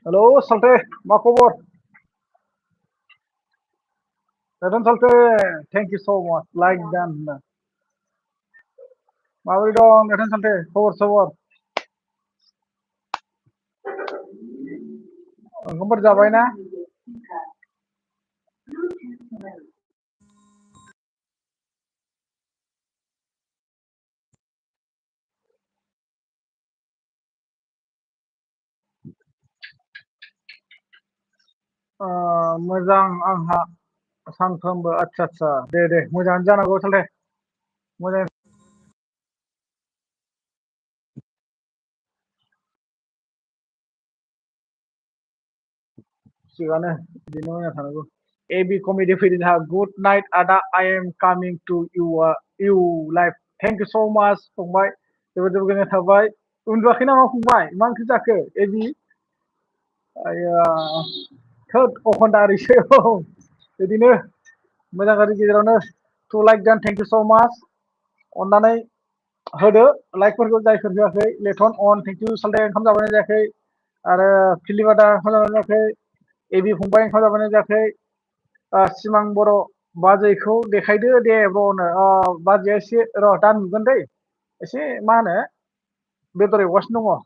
Hello साल्टे मा खबर? रेडन साल्टे thank you so माच लाइक डान माबोरै दं रेडन साल्टे खबर सबर? ओंखामफोर जाबाय ना? मोजां आंहा सानफ्रोमबो आदसा दे मोजाङानो जानांगौ साल्टे मोजां थिगानो बिदिनो मोजां थानांगौ एबि कमेडि फैदों जोंहा गुड नाइट आदा I am coming to you live thank you so much फंबाय जोबोद जोबोद गोजोननाय थाबाय उन्दुआखै नामा फंबाय मा ओंख्रि जाखो एबि आया थोद अखन्दा ओरैसो औ बिदिनो मोजां गाज्रि गेजेरावनो टु लाइक डान थेंक इउ स माच अननानै होदो लाइकफोरखौ जायफोर होआखै लेटन अन थेंक इउ साल्टे ओंखाम जाबायना जायाखै आरो फिलिबादा ओंखाम जाबायना जायाखै एबि फंबाय ओंखाम जाबायना जायाखै सिमां बर' बाजैखौ देखायदो दे ब्र'नो बाजैया एसे र' दा नुगोन दै एसे मा होनो बेदर एवगासिनो दङ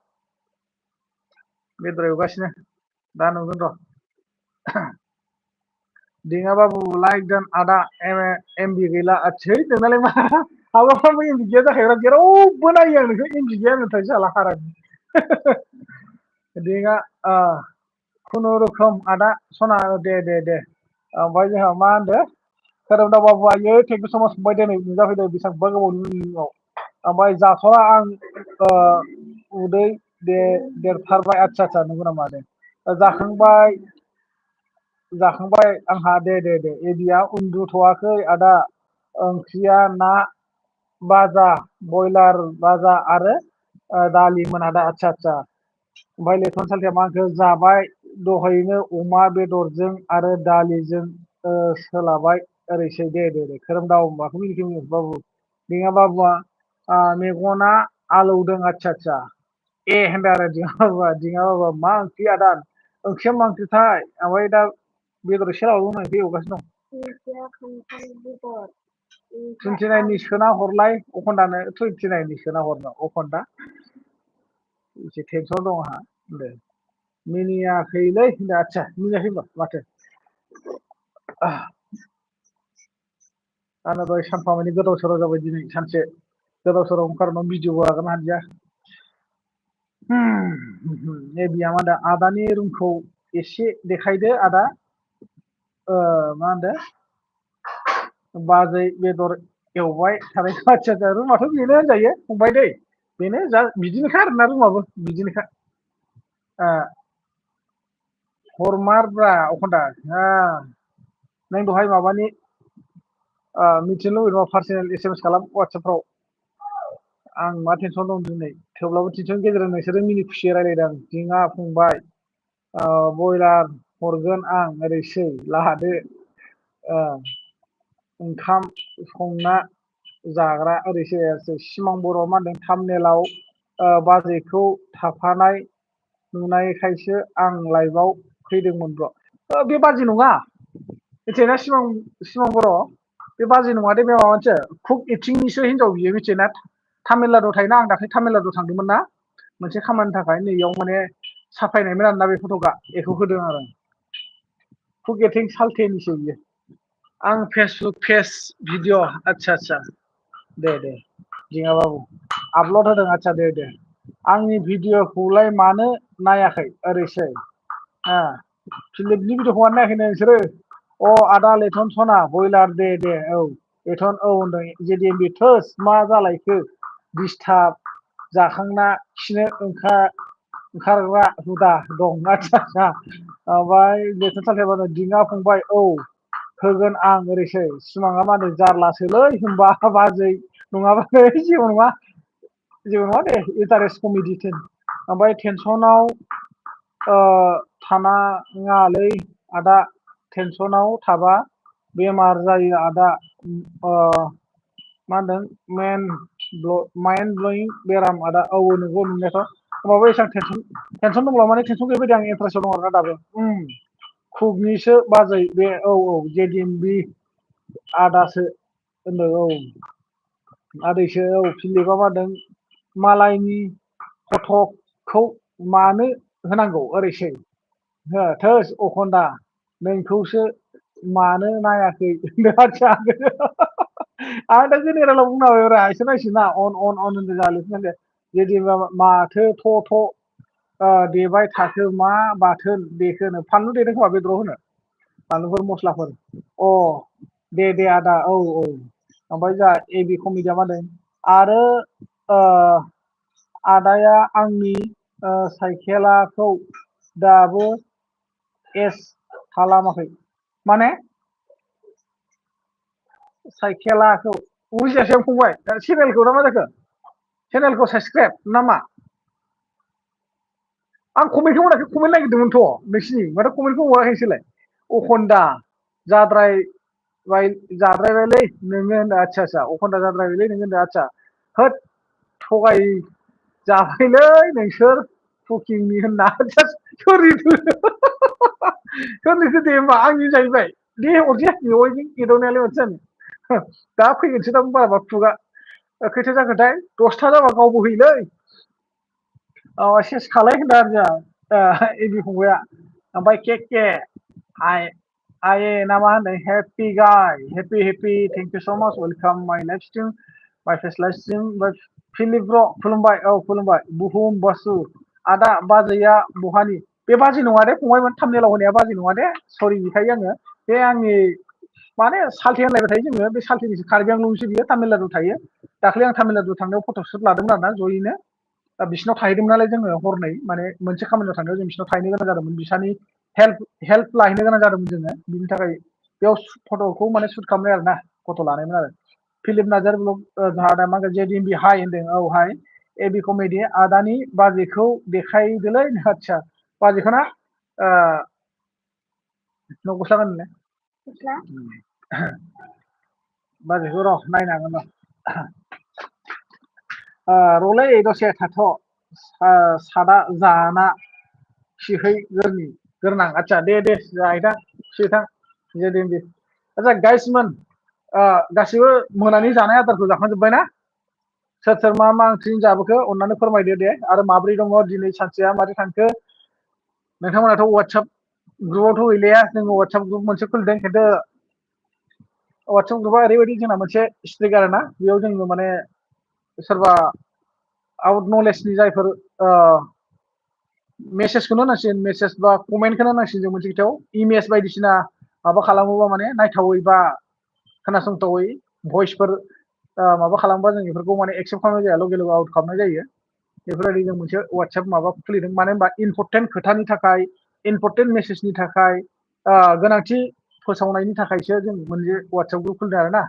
बेदर एवगासिनो दा नुगोन र' दिङा बाबु लाइक डान आदा एमबि गैला आच्छै नोंनालाय मा हाबाफ्राबो एमबि गैया जाखायोब्रा जेरावबो नायो आं नोंखौ एमबि गैया होनथाय साला हारानि दिङा खुनुरुखुम आदा सना दे ओमफ्राय जोंहा मा होनदो खोरोमदाव बाबु आयै थेंक इउ स माच फंबाय दिनै नुजाफैदों बेसेबांबा गोबावनि उनाव ओमफ्राय जाथ'ला आं उदै देरथारबाय आदसा नंगौ नामा दे जाखांबाय आंहा दे एबिया उन्दुथ'वाखै आदा ओंख्रिया ना बाजा बयलार बाजा आरो दालिमोन आदा आदसा ओमफ्राय लेथन साल्थेया मा होनखो जाबाय दहायनो अमा बेदरजों आरो दालिजों सोलाबाय ओरैसै दे खोरोमदाव माखौ मिनिखो बाबु दिङा बाबुआ मेगना आलौदों आदसा ए होनदों आरो दिङा बाबुआ मा ओंख्रि आदा ओंख्रिया मा ओंख्रिथाय ओमफ्राय दा बेदर एसे लाबोदोंमोन ओंख्रि एवगासिनो दं 29नि सोना हरलाय अखन्दानो 29नि सोना हरनो अखन्दा एसे टेनसन दं आंहा दे मिनियाखैलै होनदो आदसा मिनियाखै होनबा माथो आंना दहाय सानफा मानि गोदाव सोराव जाबाय दिनै सानसे गोदाव सोरावनि खारनाव भिडिअबो आगारनो हादिया एबिया मा होनदों आदानि रुमखौ एसे देखायदो आदा मा होनदों बाजै बेदर एवबाय थानायखौ आदसा रुमाथ' बेनो होनजायो फंबाय दै बेनो बिदिनोखा आरोना रुमाबो बिदिनोखा हरमारब्रा अखन्दा नों दहाय माबानि मिथिनो लुबैदोंबा पार्सनेल SMS खालाम वाट्सएपफ्राव आं मा टेनसन दं दिनै थेवब्लाबो टेनसननि गेजेरजों नोंसोरो मिनि खुसियै रायज्लायदों दिङा फंबाय बयलार हरगोन आं ओरैसै लादो ओंखाम संना जाग्रा ओरैसो सिमां बर' मा होनदों थामनेलाव बाजैखौ थाफानाय नुनायखायसो आं लाइभआव फैदोंमोन र' बे बाजै नङा मिथियोना सिमां बर' बे बाजै नङा दे बे माबा मोनसे कुक इटिंनिसो हिनजाव बियो मिथियोना तामिलनाडुआव थायोना आं दाख्लै तामिलनाडुआव थांदोंमोन ना मोनसे खामानिनि थाखाय नैयाव माने साफायनायमोन आरोना बे फट'खा बेखौ होदों आरो कुक इटिं साल्थेनिसो बियो आं फेसबुक पेज भिडिअ आच्छा दे जिङा बाबु आपलड होदों आच्छा दे आंनि भिडिअखौलाय मानो नायाखै ओरैसै फिलिपनि भिडिअखौ मानो नायाखै नोंसोरो अ आदा लेथन सना बयलार दे औ लेथन औ होनदों जेडिएमबि थोस मा जालायखो दिस्टार्ब जाखांना खिनो ओंखारग्रा हुदा दं आच्छा ओमफ्राय लेथन सालथेबा दिङा फंबाय औ होगोन आं ओरैसै सिमाङा मा होनो जारलासोलै होनबा बाजै नङाबालै जेबो नङा दे इन्टारेस्ट कमेडि ओमफ्राय टेनसनाव थानाङालै आदा टेनसनाव थाबा बेमार जायो आदा मा होनदों माइन्ड ब्लयिं बेराम आदा औ नंगौ नंनायाथ' होमबाबो एसेबां टेनसन दंब्ला माने टेनसन गैयि बायदि आं इन्टारेस्टआव दं आरोना दाबो खुगनिसो बाजै बे औ जेडिएमबि आदासो होनदों औ आदैसो औ फिलिपा मा होनदों मालायनि फटकखौ मानो होनांगौ ओरैसै थोस अखन्दा नोंखौसो मानो नायाखै आच्छा आं दा जेनेरेलाव बुंना होबायब्रा इसोर नायसै ना अन होनदों जाया जेनेबा माथो थ' देबाय थाखो मा बाथोन देखो नो फानलु देदों खोमा बेदराव होनो बानलुफोर मस्लाफोर अ दे आदा औ ओमफ्राय जोंहा एबि कमिडिया मा होनदों आरो आदाया आंनि साइकेलाखौ दाबो एस खालामाखै माने साइकेलाखौ बुजियासै आं फंबाय चेनेलखौ ना मा जाखो चेनेलखौ साबसक्राइब ना मा आं कमेन्टखौ मोनाखै कमेन्ट नागिरदोंमोनथ' नोंसिनि माथो कमेन्टखौ हराखैसैलाय अखन्दा जाद्रायबायलै नोङो होनदो आच्छा अखन्दा जाद्रायबायलै नोङो होनदो आच्छा होद थगाय जाबायलै नोंसोर कुकिंनि होनना सोरनिखो दे होमबा आंनि जाहैबाय दे हरसै मेवाइजों एदावनायालाय माथो जानो दा फैगोनसो दां बाराबा खुगा खैथा जाखोथाय 10था जाबा गावबो होयोलै सेस खालाय होनदों आरो जोंहा एबि फंबाया ओमफ्राय के आइ ना मा होनदों हेपि गाइ हेपि थेंक इउ स' माच वेलकाम माइ लाइफ स्ट्रिम माइ फेस लाइफ स्ट्रिम फिलिप ब्र खुलुमबाय औ खुलुमबाय बुहुम बसु आदा बाजैया बहानि बे बाजै नङा दे फंबाय थामनेलाव होनाया बाजै नङा दे सरि बिखायो आङो बे आंनि माने सालथे होनलायबाय थायो जोङो बे सालथेनिसो कार्बि आंलंनिसो बियो तामिलनाडु थायो दाख्लै आं तामिलनाडु थांनायाव फट'सुट लादोंमोन आरोना जयैनो बिसिनाव थाहैदोंमोन नालाय जोङो हरनै माने मोनसे खामानियाव थांनायाव जों बिसिनाव थाहैनो गोनां जादोंमोन बिसानि हेल्प लाहैनो गोनां जादोंमोन जोङो बिनि थाखाय बेयाव फट'खौ माने सुट खालामनाय आरोना फट' लानायमोन आरो फिलिप नार्जारि ब्लग जोंहा मा जेडिएमबि हाइ होनदों औ हाइ एबि कमेडि आदानि बाजैखौ देखायदोलै आच्छा बाजैखौ ना गस्ला गाननो बाजैखौ र' नायनो हागोन र'लै दसे थाथ' सादा जाना खिहैग्रोनां आच्छा दे जाहैथां खिहैथां जेडिएमबि आच्छा गाइसमोन गासिबो मोनानि जानाय आदारखौ जाखांजोब्बाय ना सोर मा ओंख्रिजों जाबोखो अननानै फोरमायदो दे आरो माब्रै दङ दिनै सानसेया मारै थांखो नोंथांमोनाथ' वाट्सएप ग्रुपआवथ' गैलाया जोङो वाट्सएप ग्रुप मोनसे खुलिदों खिन्थु वाट्सएप ग्रुपआ ओरैबायदि जोंना मोनसे स्ट्रिक आरोना बेयाव जोङो माने सोरबा आउट नलेजनि जायफोर मेसेजखौनो होनांसिगोन मेसेज बा कमेन्टखौनो होनांसिगोन जों मोनसे खोथायाव इमेज बायदिसिना माबा खालामोबा माने नायथावै बा खोनासंथावै भइसफोर माबा खालामोबा जों बेफोरखौ माने एक्सेप्ट खालामनाय जाया लगे लगे आउट खालामनाय जायो बेफोरबायदि जों मोनसे वाट्सएप माबा खुलिदों मानो होनबा इम्परटेन्ट खोथानि थाखाय इम्परटेन्ट मेसेजनि थाखाय गोनांथि फोसावनायनि थाखायसो जों मोनसे वाट्सएप ग्रुप खुलिदों आरोना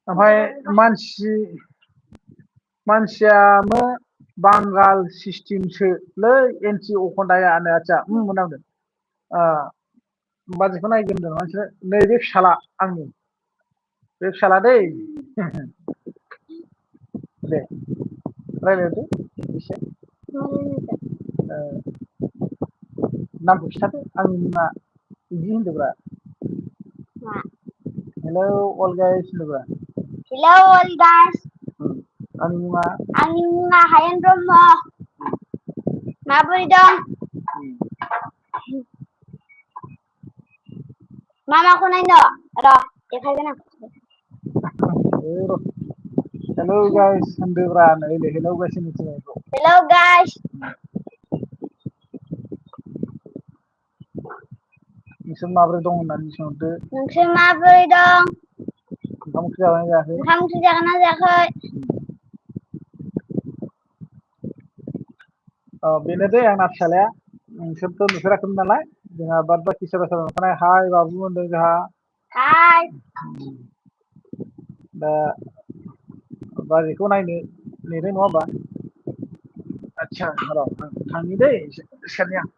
ओमफ्राय मानसियानो बांगाल सिस्टेमसोलै एनटि अखन्दायानो आच्छा मोननांदों बाजैखौ नायगोन होनदों नोंसोर नैबे फिसाला आंनि बे फिसाला दै दे रायज्लायदो एसे नामखौ खिथादो आंनि मुङा बिदि होनदोब्रा हेलौ अल गाइस होनदोब्रा हेलौ अल गाइस आंनि मुङा हायेन ब्रह्म माबोरै दं मामाखौ नायनो र' देखायगोन आं। हेलौ गाइस होनदोब्रा नै हेलौ गाइस होननो हेलौ गाइस नोंसोर माबोरै दं होननानै सोंहरदो। नोंसोर माबोरै दं? ओंखाम ओंख्रि जाबायना जायाखै? ओंखाम ओंख्रि जागोन ना जायाखै? बेनो दै आंना फिसालाया नोंसोरथ' नुफेराखैमोन नालाय जोंहा बाद बाखि सोरबा सोरबा नुखानाय हाय बाबु होनदों जोंहा। हाय दा बाजैखौ नायनो नेदों नङा होमबा? आदसा र' थांनि दै सिखारनि आं।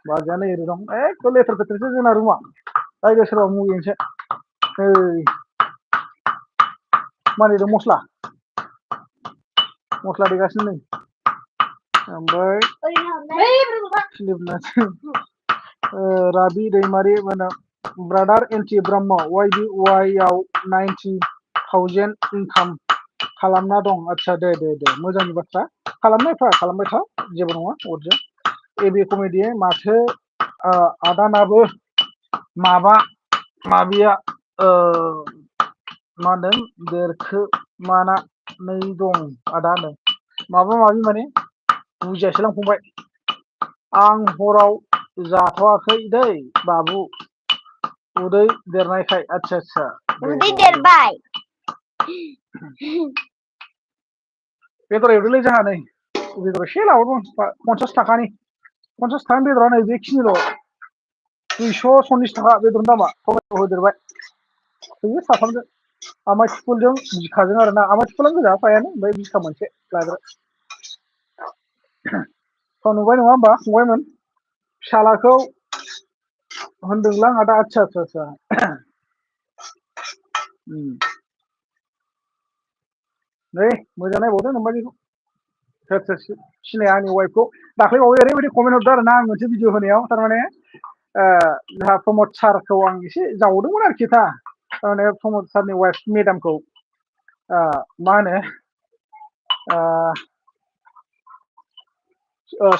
बाजैया नै ओरै दं एखदम लेथेर फेथेरसो जोंना रुमा रायजो सोरबा मुगैगोनसो। ओइ मा देदों मस्ला देगासिनो नै ओमफ्राय फिलिप नार्जि राबि दैमारि मोनो ब्रादार एन्टि ब्रह्म वाइ आव 90,000 इनकाम खालामना दं। आदसा दे मोजांनि बाथ्रा खालामबाय था जेबो नङा अरजाया। एबि कमेडि माथो आदानाबो माबा माबिया मा होनदों देरखोमानानै दं आदा होनदों। माबा माबि माने बुजियासैलां फंबाय। आं हराव जाथ'वाखै दै बाबु उदै देरनायखाय। आदसा उदै देरबाय। बेदर एवदोंलै जोंहा नै बेदर एसे लाबोदों 50 थाखानि बेदरा नै बेखिनिल' 240 थाखा बेदरनि दामा टमेट' होदेरबाय थोयो साथामजों आमाइ थिखुलजों बिखाजों आरोना आमाइ थिखुलानो गोजा फ्रायानो ओमफ्राय बिखा मोनसे लाग्रा। नुबाय नङा होमबा फंबायमोन फिसालाखौ होनदोंलां आदा। आदसा नै मोजां नायबावदो नोम्बाजैखौ सोर सिनाया आंनि वाइफखौ दाख्लैबावै ओरैबायदि कमेन्ट हरदों आरोना आं मोनसे भिडिअ होनायाव थारमाने जोंहा प्रमद सारखौ आं एसे जावदोंमोन आरोखि थारमाने प्रमद सारनि वाइफ मेदामखौ मा होनो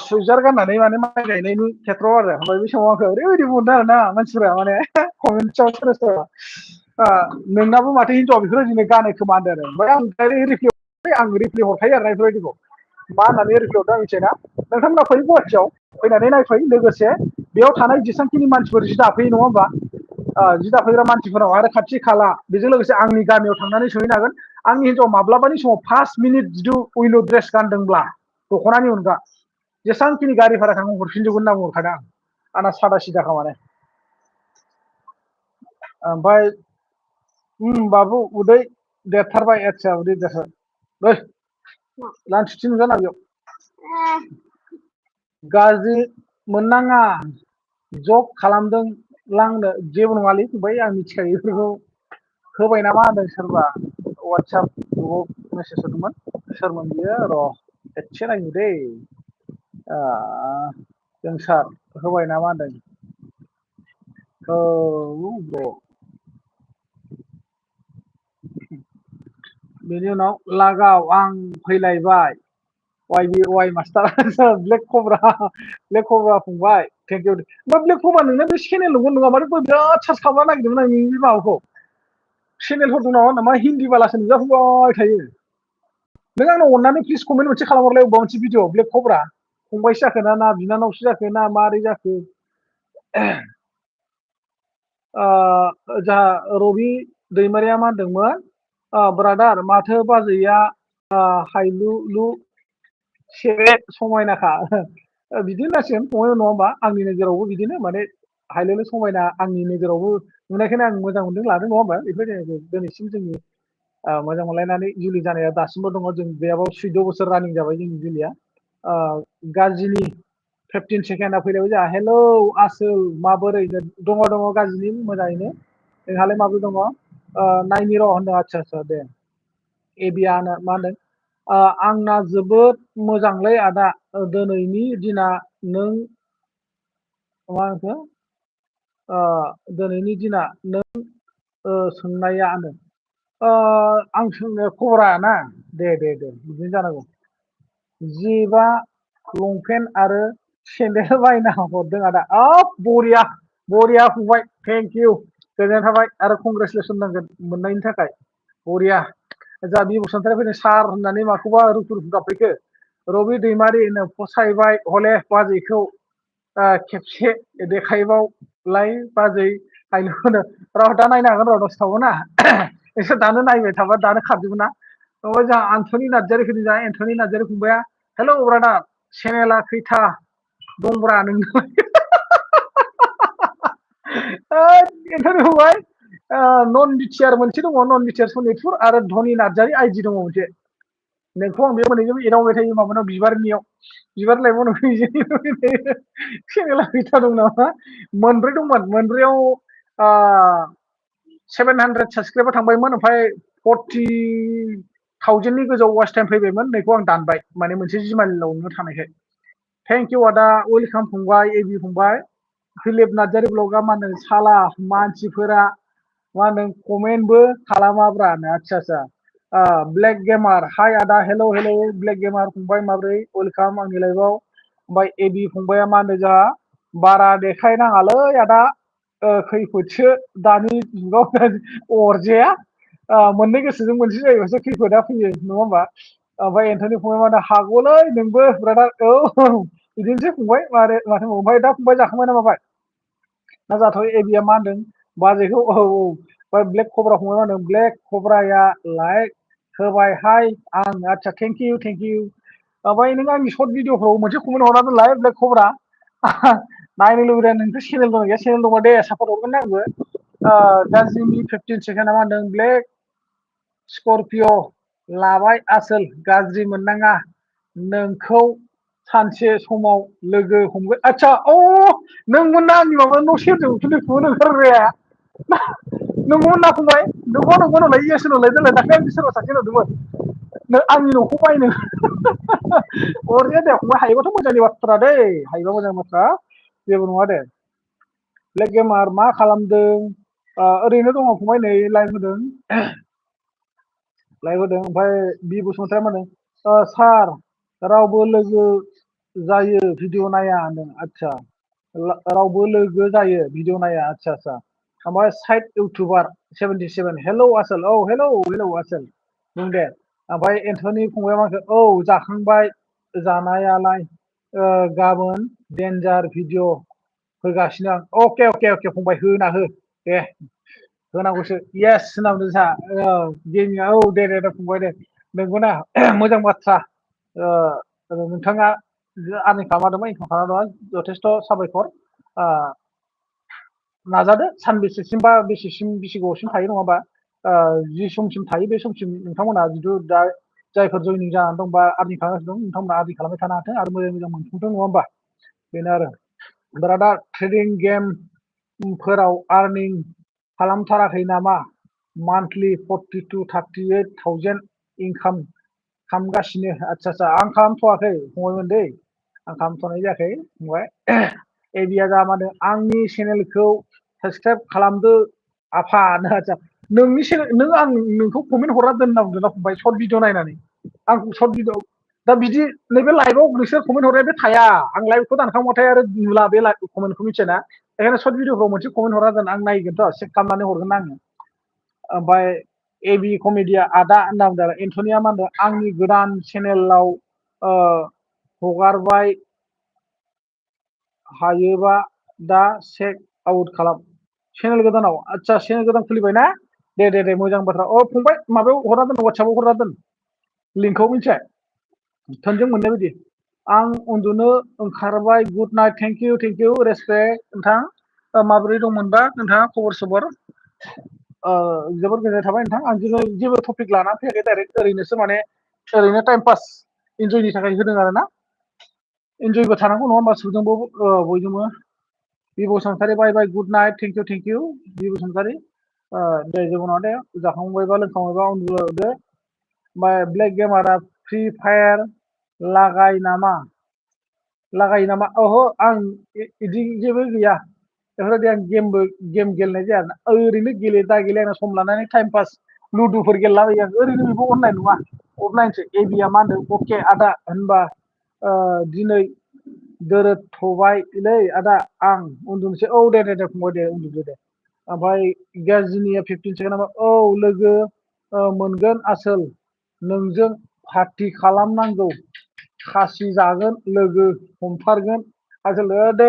सुइजार गाननानै माने माइ गायनायनि खेथ्रआव आरो ओमफ्राय बे समाव आंखौ ओरैबायदि बुंदों आरोना मानसिफोरा माने कमेन्टआव सोरबा सोरबा नोंनाबो माथो हिनजाव बेफोरबायदिनो गानो खोमा होनदों आरो ओमफ्राय आं डाइरेक्ट आं रिप्लाय हरखायो आरोना बेफोरबायदिखौ मा होननानै रिप्लाय हरदों आं मिथियोना नोंथांमोना फै गुवाहाटियाव फैनानै नायफै लोगोसे बेयाव थानाय जेसेबांखिनि मानसिफोर जि दाफैयो नङा होमबा जि दाफैग्रा मानसिफोराव आरो खाथि खाला बेजों लोगोसे आंनि गामियाव थांनानै सोंहैनो हागोन। आंनि हिनजाव माब्लाबानि समाव 5 मिनिट जुदि उइल' ड्रेस गानदोंब्ला दख'नानि अनगा जेसांखिनि गारि भारा थाङो हरफिनजोबगोन होनना बुंहरखादों आं। आंना सादा सिदाखा माने ओमफ्राय बाबु उदै देरथारबाय। आदसा उदै देरथारबाय लान्थि नुजाना बेयाव गाज्रि मोननाङा जक खालामदों लांनो जेबो नङालै फंबाय आं मिथिखायो बेफोरखौ होबाय नामा होनदों सोरबा वाट्सएप ग्रुपआव मेसेज हरदोंमोन सोरमोन बियो र' एसे नायनि दै जोंसार होबाय नामा होनदों। बेनि उनाव लागाव आं फैलायबाय वाइ मास्टार ब्लेक कब्रा फंबाय थेंक इउ। ओमफ्राय ब्लेक कब्रा नोंना बे चेनेल नंगौ नङा माथो बिराद सार्च खालामनो नागिरदोंमोन आं नोंनि माबाखौ चेनेलफोर दं नामा नामा हिन्दी बालासो नुजाफैबाय थायो। नों आंनाव अननानै प्लिज कमेन्ट मोनसे खालामहरलाय अबेबा मोनसे भिडिअ ब्लेक कब्रा फंबायसो जाखो ना बिनानावसो जाखो ना मारै जाखो। जोंहा रबि दैमारिया मा होनदोंमोन ब्रादार माथो बाजैया हायलुलु सेरे समायनाखा बिदि होननांसिगोन फंबाय नङा होमबा आंनि नोजोरावबो बिदिनो माने हायलुलु समायना आंनि नोजोरावबो नुनायखायनो आं मोजां मोनदों लादों नङा होमबा बेफोरबायदि दिनैसिम जोंनि मोजां मोनलायनानै जुलि जानाया दासिमबो दङ। जों गैयाबाबो 14 बोसोर रानिं जाबाय जोंनि जुलिया। गाज्रिनि 15 सेकेन्डआ फैलायबाय जोंहा हेलौ आसोल माबोरै दङ गाज्रिनि मोजाङैनो नोंहालाय माबोरै दङ नायनि र' होनदों। आदसा दे एबियानो मा होनदों आंना जोबोद मोजांलै आदा दिनैनि दिना नों मा होनखो दिनैनि दिना नों सोंनाया आं सोंनाया खबरा ना दे बिदिनो जानांगौ। जिबा लंपेन्ट आरो सेन्देल बायना हरदों आदा बरिया बरिया फंबाय थेंक इउ गोजोननाय थाबाय आरो कंग्रेसुलेसन नांगोन मोननायनि थाखाय बरिया जा बि बसुमतारी फैदों सार होननानै माखौबा रुखु रुखु गाबफैखो रबि दैमारिनो फसायबाय हले बाजैखौ खेबसे देखायबावलाय बाजै आइल' होनो र' दा नायनो हागोन र' दसे थाबावना एसे दानो नायबाय थाबा दानो खारजोबो ना ओमफ्राय जोंहा आन्थनि नार्जारि फैदों जोंहा एन्थनि नार्जारि फंबाया हेलौ ब्रादार चेनेला खैथा दंब्रा नोंना एन्थनि फंबाय नन बिटिआर मोनसे दङ नन बिटिआर सनितपुर आरो धनि नार्जारि आइडि दङ मोनसे नोंखौ आं बे मोननैजों एदावबाय थायो माबानाव बिबारनियाव बिबार लाइबाव चेनेला खैथा दं नामा मोनब्रै दंमोन मोनब्रैयाव 700 साबसक्राइबार थांबायमोन ओमफ्राय 40,000नि गोजौ वाच टाइम फैबायमोन नैखौ आं दानबाय माने मोनसे जिमाइलावनो थानायखाय थेंक इउ आदा वेलकाम फंबाय एबि फंबाय फिलिप नार्जारि ब्लगा मा होनो साला मानसिफोरा मा होनो कमेन्टबो खालामाब्रानो आदसा ब्लेक गेमार हाय आदा हेलौ हेलौ ब्लेक गेमार फंबाय माब्रै वेलकाम आंनि लाइफआव ओमफ्राय एबि फंबाया मा होनो जोंहा बारा देखायनाङालै आदा खैफोदसो दानि जुगाव अरजाया मोननै गोसोजों मोनसे जायोबासो खैफोदा फैयो नङा होमबा ओमफ्राय एन्थनि फंबाय मा होनो हागौलै नोंबो ब्रादार औ बिदिनोसै फंबाय माथो ओमफ्राय दा फंबाय जाखांबाय ना माबाय ना जाथ'यो एबिया मा होनदों बाजैखौ औ ओमफ्राय ब्लेक कब्रा फंबाय मा होनदों ब्लेक कब्राया लाइक होबाय हाय आं आदसा थेंक इउ ओमफ्राय नों आंनि सर्ट भिडिअफ्राव मोनसे कमेन्ट हरना दोनलाय ब्लेक कब्रा नायनो लुबैदों नोंथ' चेनेल दं गैया चेनेल दंबा दे सापर्ट हरगोन ना आंबो गाज्रिनि 15 सेकेन्डआ मा होनदों ब्लेक स्करपिय' लाबाय आसोल गाज्रि मोननाङा नोंखौ सानसे समाव लोगो हमगोन आदसा नोंमोन ना आंनि माबा न' सेरजों उखुन्दैखौबो ओंखारग्राया नंगौमोन ना फंबाय नंगौ नंलाय इयेस होनलाय देलाय दाख्लै आंखौ सोरबा सासे नुदोंमोन आंनि न'खौ बायनो अरजाया दे फंबाय हायोबाथ' मोजांनि बाथ्रा दै हायोबा मोजां बाथ्रा जेबो नङा दे ब्लेक गेमार मा खालामदों ओरैनो दङ फंबाय नै लाइभ होदों ओमफ्राय बि बसुमतारी मा होनो सार रावबो लोगो जायो भिडिअ नाया होनदों आदसा रावबो लोगो जायो भिडिअ नाया आदसा ओमफ्राय साइड इउटुबार 77 हेलौ आसोल औ हेलौ आसोल बुं दे ओमफ्राय एन्थनि फंबाया मा होनखो औ जाखांबाय जानायालाय गाबोन डेन्जार भिडिअ होगासिनो आं अके फंबाय होना हो दे होनांगौसो इयेस होनना बुंदों जोंहा गेमिंआ औ दे फंबाय दे नंगौना मोजां बाथ्रा नोंथाङा आर्निं खालामदोंमोन इनकाम खालामदोंमोन जथेस्थ' साबायखर नाजादो सानबेसेसिम बा बेसे गोबावसिम थायो नङाबा जि समसिम थायो बे समसिम नोंथांमोना जिथु दा जायफोर जयनिं जानानै दं बा आर्निं खालामगासिनो दं नोंथांमोना आर्निं खालामबाय थानो हाथों आरो मोजां मोनफुंथों नङा होमबा बेनो आरो ब्रादार ट्रेडिं गेमफोराव आर्निं खालामथाराखै नामा मान्थलि 42 38,000 इनकाम खालामगासिनो आदसा आं खालामथ'वाखै फंबायमोन दै आं खालामथ'नाय जायाखै फंबाय एबिया जा मा होनो आंनि चेनेलखौ साबसक्राइब खालामदो आफा आदसा नोंनि चेनेल आं नोंखौ कमेन्ट हरना दोनना बुंदों ना फंबाय सर्ट भिडिअ नायनानै आं सर्ट भिडिअ दा बिदि नैबे लाइभआव नोंसोर कमेन्ट हरनाय बे थाया आं लाइभखौ दानखांबाथाय आरो नुला बे कमेन्टखौ मिथियाना बेखायनो सर्ट भिडिअफ्राव मोनसे कमेन्ट हरना दोन आं नायगोनथ' चेक खालामनानै हरगोन आङो ओमफ्राय एबि कमेडिया आदा होनना बुंदों एन्थनिया मा होनदों आंनि गोदान चेनेलाव हगारबाय हायोबा दा चेक आउट खालाम चेनेल गोदानाव आदसा चेनेल गोदान खुलिबाय ना दे मोजां बाथ्रा फंबाय माबायाव हरना दोन वाट्सएपआव हरना दोन लिंकखौ मिथिबाय थोंजों मोननाय बायदि आं उन्दुनो ओंखारबाय good night thank you respect नोंथां माबोरै दंमोनबा नोंथाङा खबर सबर जोबोद गोजोननाय थाबाय नोंथां आं जेबो टपिक लानानै फैयाखै डाइरेक्ट ओरैनोसो माने ओरैनो टाइम पास इन्जयनि थाखाय होदों आरो ना इन्जयबो थानांगौ नङा होमबा सुबुंजोंबो बयजोंबो बि बसुमतारी बाय गुड नाइट थेंक इउ बि बसुमतारी दे जेबो नङा दे जाखांबायबा लोंखांबायबा उन्दुदो ओमफ्राय ब्लेक गेमारा फ्रि फायार लागायो नामा ओहो आं बिदि जेबो गैया बेफोरबायदि आं गेम गेलेनाय जाया ओरैनो गेले आं सम लानानै टाइम पास लुदुफोर गेलेलाबायो आं ओरैनो बेखौ अननाय नङा अफलाइनसो एबिया मा होनदों अके आदा होनबा दिनै दोरोदथ'बायलै आदा आं उन्दुनोसै औ दे फंबाय दे उन्दुदो दे ओमफ्राय गाज्रिनिया 15 सेकेन्ड नामा औ लोगो मोनगोन आसोल नोंजों पार्टि खालामनांगौ खासि जागोन लोगो हमथारगोन आसोल दे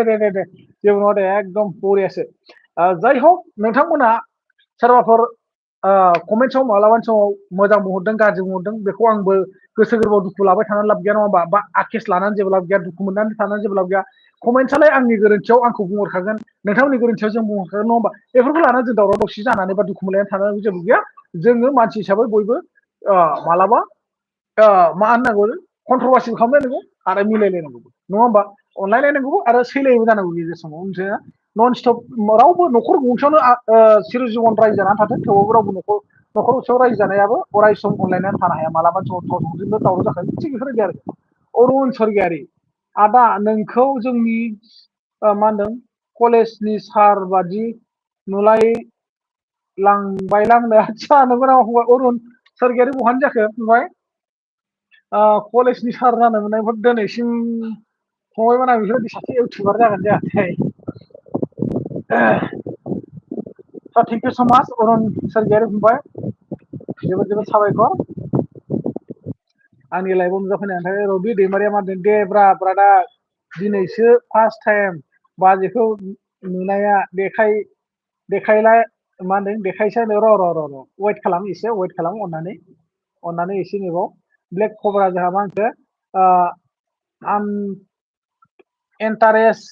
जेबो नङा दे एकदम बरियासो जाय हक नोंथांमोना सोरबाफोर कमेन्टआव मालाबानि समाव मोजां बुंहरदों गाज्रि बुंहरदों बेखौ आंबो गोसो गोरबोआव दुखु लाबाय थानानै लाब गैया नङा होमबा बा आखेस लानानै जेबो लाब गैया दुखु मोननानै थानानै जेबो लाब गैया कमेन्टसालाय आंनि गोरोन्थियाव आंखौ बुंहरखागोन नोंथांमोननि गोरोन्थियाव जों बुंहरखागोन नङा होमबा बेफोरखौ लानानै जों दावराव दावसि जानानै बा दुखु मोनलायनानै थानानै जेबो गैया जोङो मानसि हिसाबै बयबो मालाबा मा होननांगौ कन्ट्रभार्सिबो खालामलायनांगौ आरो मिलायलायनांगौ नङा होमबा अनलायलायनांगौ आरो सैलायबो जानांगौ गेजेर समाव मोनसे नन स्टप रावबो न'खर गंसेयावनो सिर जिबन रायजो जानानै थाथों थेवबाबो रावबो न'खर गंसेयाव रायजो जानायाबो अराय सम अनलायनानै थानो हाया मालाबा समाव थावजोंबो दावराव जाखायो थिग बेफोरबायदि आरो अरुण स्वर्गियारि आदा नोंखौ जोंनि मा होनदों कलेजनि सार बादि नुलाय लांबायलांनो आदसा नंगौ नामा फंबाय अरुण स्वर्गियारि बहानि जाखो फंबाय कलेजनि सार जानो मोननायफोर दिनैसिम फंबायमोना बेफोरबायदि सासे इउटुबार जागोन जायाखै थेंक इउ स' माच अरुण स्वर्गियारि फंबाय जोबोद जोबोद साबायखर आंनि लाइफआव नुजाफैनायनि थाखाय रबि दैमारिया मा होनदों दे ब्रादा दिनैसो फार्स्ट टाइम बाजैखौ नुनाया देखायलाय मा होनदों देखायसै र' वेट खालाम एसे वेट खालाम अननानै एसे नेबाव ब्लेक कब्रा जोंहा मा होनखो आं इन्टारेस्ट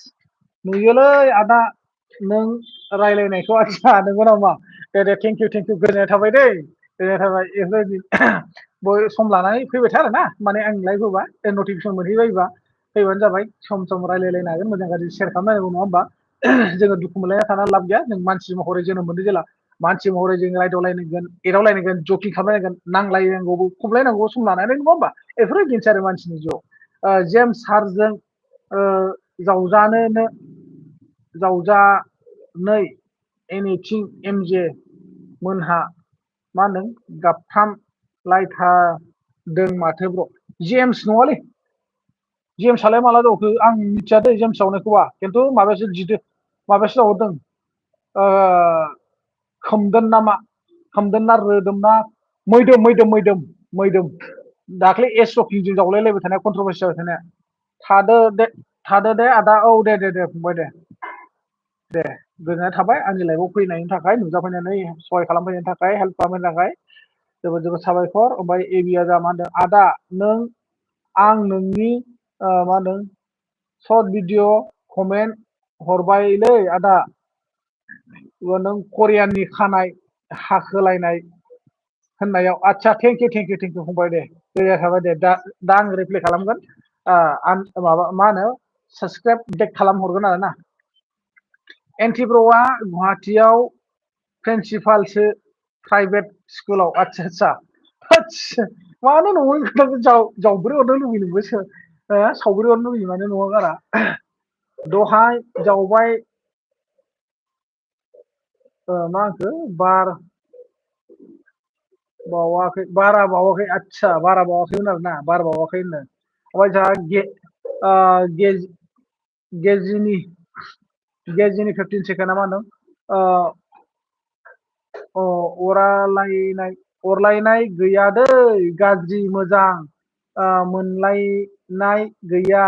नुयोलै आदा नों रायलायनायखौ आदसा नंगौ नामा दे थेंक इउ गोजोननाय थाबाय दै गोजोननाय थाबाय बेफोरबायदि सम लानानै फैबाय था आरोना माने आं लाइभ होबा नटिफिकेसन मोनहैबायबा फैबानो जाबाय सम रायलायलायनो हागोन मोजां गाज्रि शेयार खालामलायनांगौ नङा होमबा जोङो दुखु मोनलायना थानानै लाब गैया जों मानसि महरै जोनोम मोनदों जेला मानसि महरै जों रायदावलायनांगोन एदावलायनांगोन जकिं खालामलायनांगोन नांलायनांगौबो खमलायनांगौ सम लानानै नङा होमबा बेफोरबायदिनोसै आरो मानसिनि जिउआव जेम्स सारजों जावजानै एनिथिं एमजे मोनहा मा होनदों गाबफ्रामलायथारदों माथो ब्र जेम्स नङालै जेम्सआलाय माला जावखो आं मिथिया दै जेम्स जावनायखौबा खिन्थु माबायासो जावहरदों खोमदोन ना रोदोम ना मैदोम दाख्लै एस रकिंजों जावलायलायबाय थानाया कन्ट्रभार्सि जाबाय थानाया थादो दे आदा औ दे फंबाय दे गोजोननाय थाबाय आंनि लाइफआव फैनायनि थाखाय नुजाफैनानै सहाय खालामफैनायनि थाखाय हेल्प खालामनायनि थाखाय जोबोद जोबोद साबायखर ओमफ्राय एबिया जा मा होनदों आदा आं नोंनि मा होनदों सर्ट भिडिअ कमेन्ट हरबायलै आदा नों करियाननि खानाय हाखोलायनाय होननायाव आदसा थेंक इउ फंबाय दे गोजोननाय थाबाय दे दा आं रिप्लाइ खालामगोन माबा मा होनो साबसक्राइब बेक खालामहरगोन आरो ना एन्टिब्र'आ गुवाहाटियाव प्रिन्सिपालसो प्राइभेट स्कुलाव आदसा मानो नङै खोथाखौ जावब्रै हरनो लुबैयो नोंबो सावब्रै हरनो लुबैयो माने न'आ गारा दहाय जावबाय मा होनखो बारा बावाखै आदसा बारा बावाखैमोन आरोना बारा बावाखै होनदों ओमफ्राय जोंहा गेजिनि 15 सेकेन्डआ मा होनदों अरलायनाय गैया दै गाज्रि मोजां मोनलायनाय गैया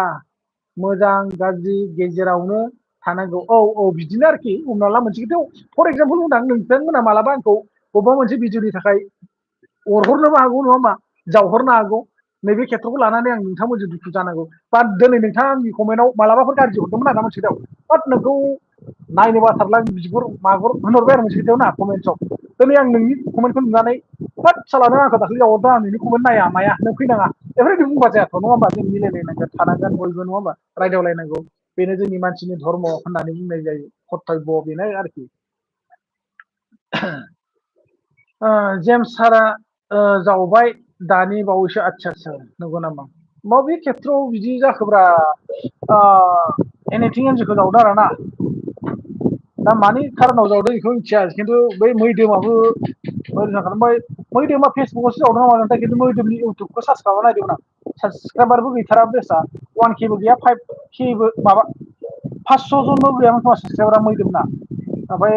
मोजां गाज्रि गेजेरावनो थानांगौ औ बिदिनो आरोखि हमना ला मोनसे खोथायाव फर एगजामपोल बुंदां नोंथांमोना मालाबा आंखौ बबेबा मोनसे भिडिअनि थाखाय अरहरनोबो हागौ नङा होमबा जावहरनो हागौ नैबे खेथ्रखौ लानानै आं नोंथांमोनजों दुखु जानांगौ बा दिनै नोंथाङा आंनि कमेन्टआव मालाबाफोर गाज्रि हरदोंमोन आरो मोनसे खोथायाव बाट नोंखौ नायनो बाथारला बिगुर मागुर होनहरबाय आरो मोनसे खोथायाव ना कमेन्टआव दिनै आं नोंनि कमेन्टखौ नुनानै हाब साला नों आंखौ दाखालि जावहरदों आं नोंनि कमेन्ट नाया माया नों फैनाङा बेफोरबायदि बुंबा जायाथ' नङा होमबा जों मिलायलायनांगोन थानांगोन बयबो नङा होमबा रायदावलायनांगौ बेनो जोंनि मानसिनि धर्म होननानै बुंनाय जायो कर्तब्य बेनो आरोखि जेम्स सारा जावबाय दानि बावैसो आदसा नंगौ नामा बबे खेथ्रआव बिदि जाखोब्रा एनिथिं एमजेखौ जावदों आरो ना दा मानि खारनाव जावदों बेखौ मिथिया खिन्थु बै मैदोमाबो मैदोमा फेसबुकआवसो जावदों नामा खिन्थु मैदोमनि इउटुबखौ सार्च खालामना नायदोंमोन आं साबसक्राइबारबो गैथारा बेसा 1K बो गैया 5K बो माबा 500 जनबो गैयामोन खोमा साबसक्राइबारा मैदोमना ओमफ्राय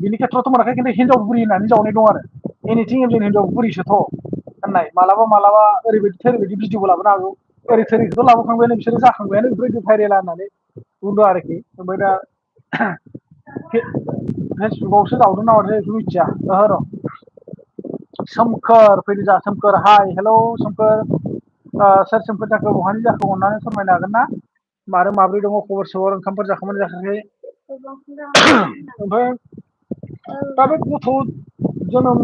बिनि खेथ्रआवथ' मोनाखै खिन्थु हिनजाव बुरि होननानै जावनाय दं आरो एनिथिं एमजेन हिनजाव बुरिसोथ' होननाय मालाबा ओरैबायदि थोरैबायदि भिडिअबो लाबोनो हागौ ओरै थोरैखौथ' लाबोखांबायानो बिसोरो जाखांबायानो बेफोरबायदि भाइरेला होननानै बुंदों आरोखि ओमफ्राय दा फेसबुकआवसो जावदों ना मादों बेखौ मिथिया ओहो र' सोमखोर फैदो जा सोमखोर हाय हेलौ सोमखोर सोर सोमखोर जाखो बहानि जाखो अननानै फोरमायनो हागोन ना आरो माब्रै दङ खबर सबर ओंखामफोर जाखांबाय जाखाङाखै ओमफ्राय दा बे गथ' जोनोम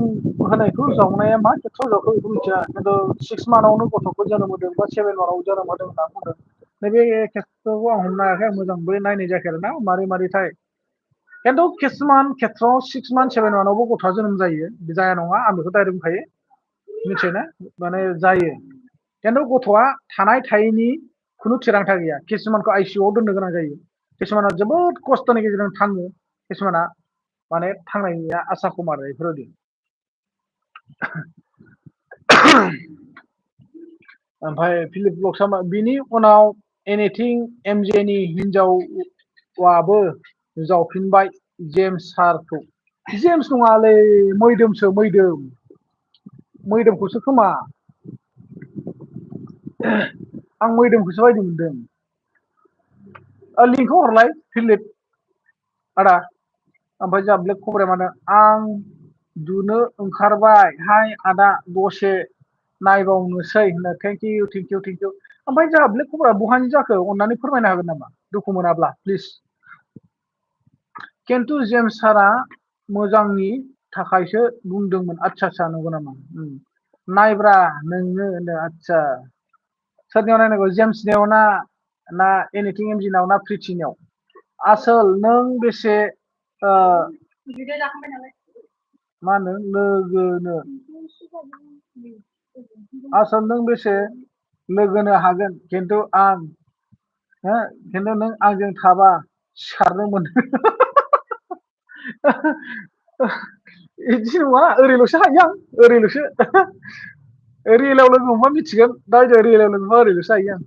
होनायखौ जावनाया मा खेथ्रआव जावखो बेखौ मिथिया खिन्थु 6 मान्थआवनो गथ'खौ जोनोम होदों बा 7 मान्थआव जोनोम होदों होनना बुंदों नैबे खेथ्रखौ आं हमनो हायाखै आं मोजांबो नायनाय जायाखै आरो ना मारैथाय खिन्थु किसुमान खेथ्रआव 6 मान्थ 7 मान्थआवबो गथ'आ जोनोम जायो जाया नङा आं बेखौ डाइरेक्ट बुंखायो मिथियोना माने जायो खिन्थु गथ'आ थानाय थायैनि खुनु थिरांथा गैया किसुमानखौ आइसिइउआव दोननो गोनां जायो किसुमाना जोबोद खस्थ'नि गेजेरजों थाङो किसुमाना माने थांनायनिया आसा खम आरो बेफोरबायदि ओमफ्राय फिलिप ब्लक्सआ बिनि उनाव एनिथिं एमजेनि हिनजावाबो जावफिनबाय जेम्स सारखौ जेम्स नङालै मैदोमसो मैदोमखौसो खोमा आं मैदोमखौसो बायदि मोनदों लिंकखौ हरलाय फिलिप आदा ओमफ्राय जा ब्लेक खबरा मानो आं दुनो ओंखारबाय हाय आदा दसे नायबावनोसै होनो थेंक इउ ओमफ्राय जोंहा ब्लेक खबरा बहानि जाखो अननानै फोरमायनो हागोन नामा दुखु मोनाब्ला प्लिज खिन्थु जेम्स सारा मोजांनि थाखायसो बुंदोंमोन आदसा नंगौ नामा नायब्रा नोंनो होनदों आदसा सोरनियाव नायनांगौ जेम्सनियाव ना एनिथिं एमजिनाव ना प्रिथिनियाव आसोल नों बेसे मा होनो लोगोनो आसोल नों बेसे लोगोनो हागोन खिन्थु नों आंजों थाबा सिखारनो मोनो बिदि नङा ओरैल'सो हायो आं ओरैल'सो रियेलाव लोगो हमबा मिथिगोन दा रियेलाव लोगो हमबा ओरैल'सो हायो आं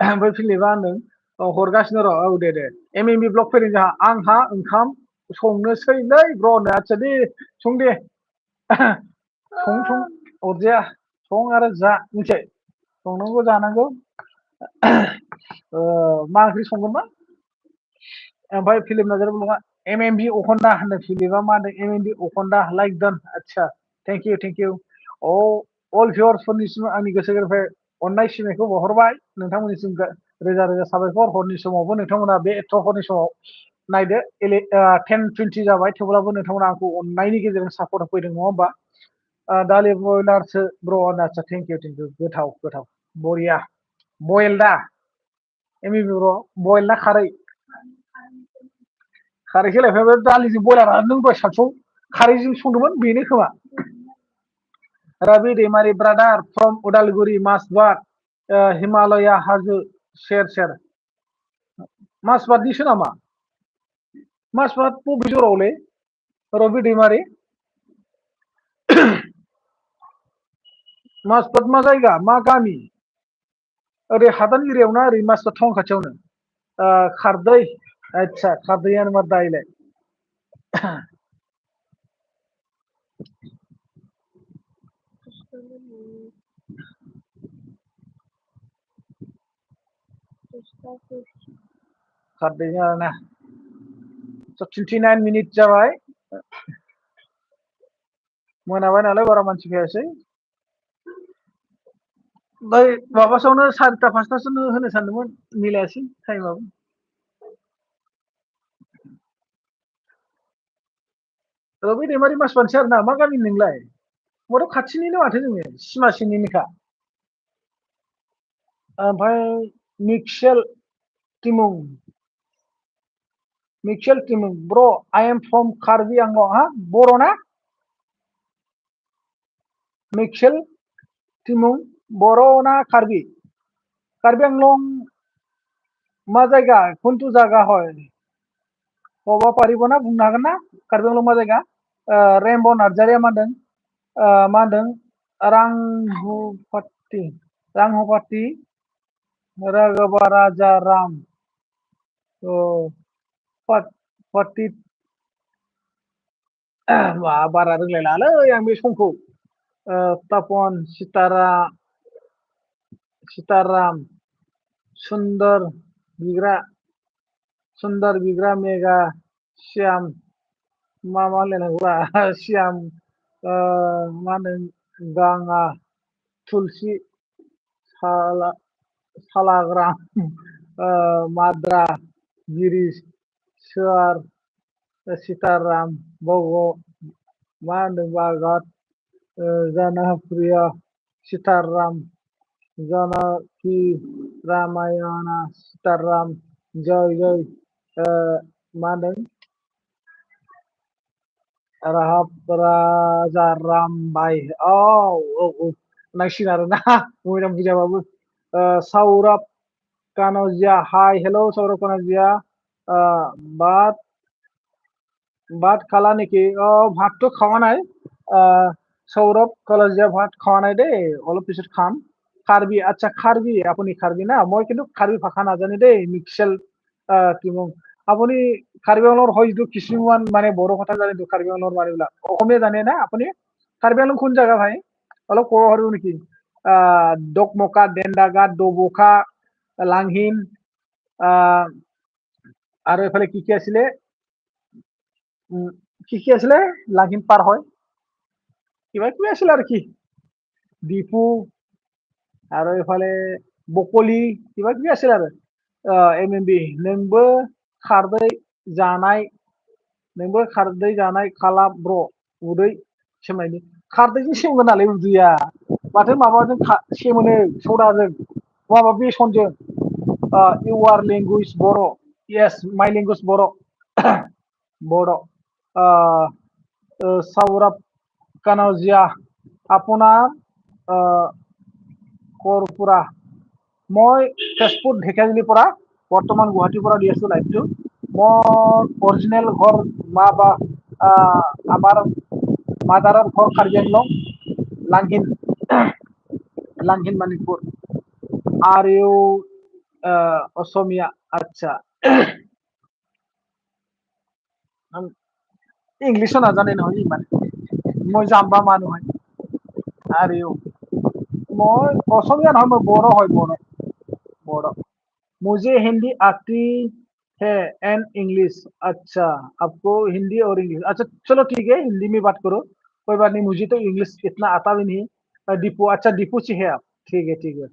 ओमफ्राय फिलिपआ होनदों हरगासिनो र' औ दे एमएमबि ब्लग फैदों जोंहा आंहा ओंखाम संनोसैलै ब्र'नो आदसा दे सं दे सं अरजाया सं आरो जा मिथिबाय संनांगौ जानांगौ मा ओंख्रि संगोनबा ओमफ्राय फिलिप नार्जारि ब्लगआ एमएमबि अखन्दा होनदों फिलिपआ मा होनदों एमएमबि अखन्दा लाइक डान आदसा थेंक इउ अल भिउवार्सफोरनिसिम आंनि गोसो गोरबोनिफ्राय अननाय सिबिनायखौ बावहरबाय नोंथांमोननिसिम रोजा रोजा साबायखर हरनि समावबो नोंथांमोना बे एथ' हरनि समाव नायदो 10:20 जाबाय थेवब्लाबो नोंथांमोना आंखौ अननायनि गेजेरजों सापर्ट होफैदों नङा होमबा दालि बयलारसो ब्र' आदसा थेंक इउ गोथाव बरिया बयेल दा एमएमबि ब्र' बयेल ना खारैखौ लायफाबाय दालिजों बयलारा नों दहाय सानसुआव खारैजों संदोंमोन बेनो खोमा रबि दैमारि ब्रादार फ्रम उदालगुरि मासबाद हिमालया हाजो सेर मासबादनिसो नामा मासबाद बबे जरावलै रबि दैमारि मासबाद मा जायगा मा गामि ओरै हादान एरियायाव ना ओरै मासबाद टाउन खाथियावनो खारदै आदसा खारदैयानो मा दाइलाय खारदैया ना 29 मिनिट जाबाय मोनाबाय नालाय बारा मानसि फैयासै बै माबासोआवनो 4टा 5टासोनो होनो सानदोंमोन मिलायासै टाइमाबो रबि दैमारि मासबादसो आरोना मा गामि नोंलाय होमबाथ' खाथिनिनो माथो जोङो सिमासेनिनोखा ओमफ्राय मिक्सेल टिमुं ब्र' आइ एम फ्रम कार्बि आंलं हा बर' ना मिक्सेल टिमुं बर' ना कार्बि आंलं मा जायगा खनथु जायगा হয় बबा पारिब ना बुंनो हागोन ना कार्बि आंलं मा जायगा रेमब' नार्जारिया मा होनदों Ranghupati, Ranghupati, Raghava Ram, oh, Pat, Patit, बारा रोंलायलाङालै आं बे समखौ Tapon, Sitaram, Sundar, Bigra, Mega, Syam, मा होनलायनांगौब्रा Syam, मा होनो Ganga, Tulsi, Sala, Salagram, Madra, Girish, Swar, Sitaram, Bogo, मा होनदों Bhagat, Janapriya, Sitaram, Janaki, Ramayana, Sitaram, Jai Jai, मा होनदों Rahab Raja Rambai, औ नांसिगोन आरोना मोजां बुजाबाबो Saurabh Kanojia, hi, hello Saurabh Kanojia, बात ভাত খালা নেকি ভাতটো খোৱা নাই সৌৰভ কলেজীয়া ভাত খোৱা নাই দেই অলপ পিছত খাম কাৰ্বি আচ্ছা কাৰ্বি আপুনি কাৰ্বি না মই কিন্তু কাৰ্বি ভাষা নাজানো দেই মিক্সেল কি বুং আপুনি কাৰ্বি আংলঙৰ হয়তো কিছুমান মানে বড়ো কথা জানে কাৰ্বি আংলঙৰ মানুহবিলাক অসমীয়া জানে না আপুনি কাৰ্বি আংলং কোন জাগা ভাই অলপ ক'ব পাৰিব নেকি দকমকা দেনদাগাদ দবকা লাংহিন আৰু এফালে কি আছিলে কি আছিলে লাংহিন পাৰ হয় কিবা কিবি আছিলে আৰু কি ডিপু আৰু এফালে বকলি কিবা কিবি আছিল আৰু MMB नोंबो खारदै जानाय खाला ब्र उदै सेमनायनि खारदैजों सेमगोन नालाय उदैया माथो माबाजों सेमोनो सदाजों माबा बेसनजों इउआर लेंगुवेज बर' येस माइ लेंगुवेज बर' बर' সৌৰভ কানজিয়া আপোনাৰ কৰপুৰা মই তেজপুৰ ঢেকিয়াজুলিৰ পৰা বৰ্তমান গুৱাহাটীৰ পৰা দি আছো লাইভটো মোৰ অৰিজিনেল ঘৰ বা আমাৰ মাদাৰৰ ঘৰ কাৰ্বি আংলং লাংহিন মণিপুৰ আৰু অসমীয়া আচ্ছা इंग्लिश नाजानाय নহয় ইমান মই জাম্বা মানুহ হয় আৰু মই অসমীয়া নহয় মই বড়ো হয় बड़ो मुझे हिंदी आती है एंड इंग्लिश अच्छा आपको हिंदी और इंग्लिश अच्छा चलो ठीक है हिंदी में बात करो कोई बात नहीं मुझे तो इंग्लिश इतना आता भी नहीं दीपू अच्छा दीपू से है आप ठीक है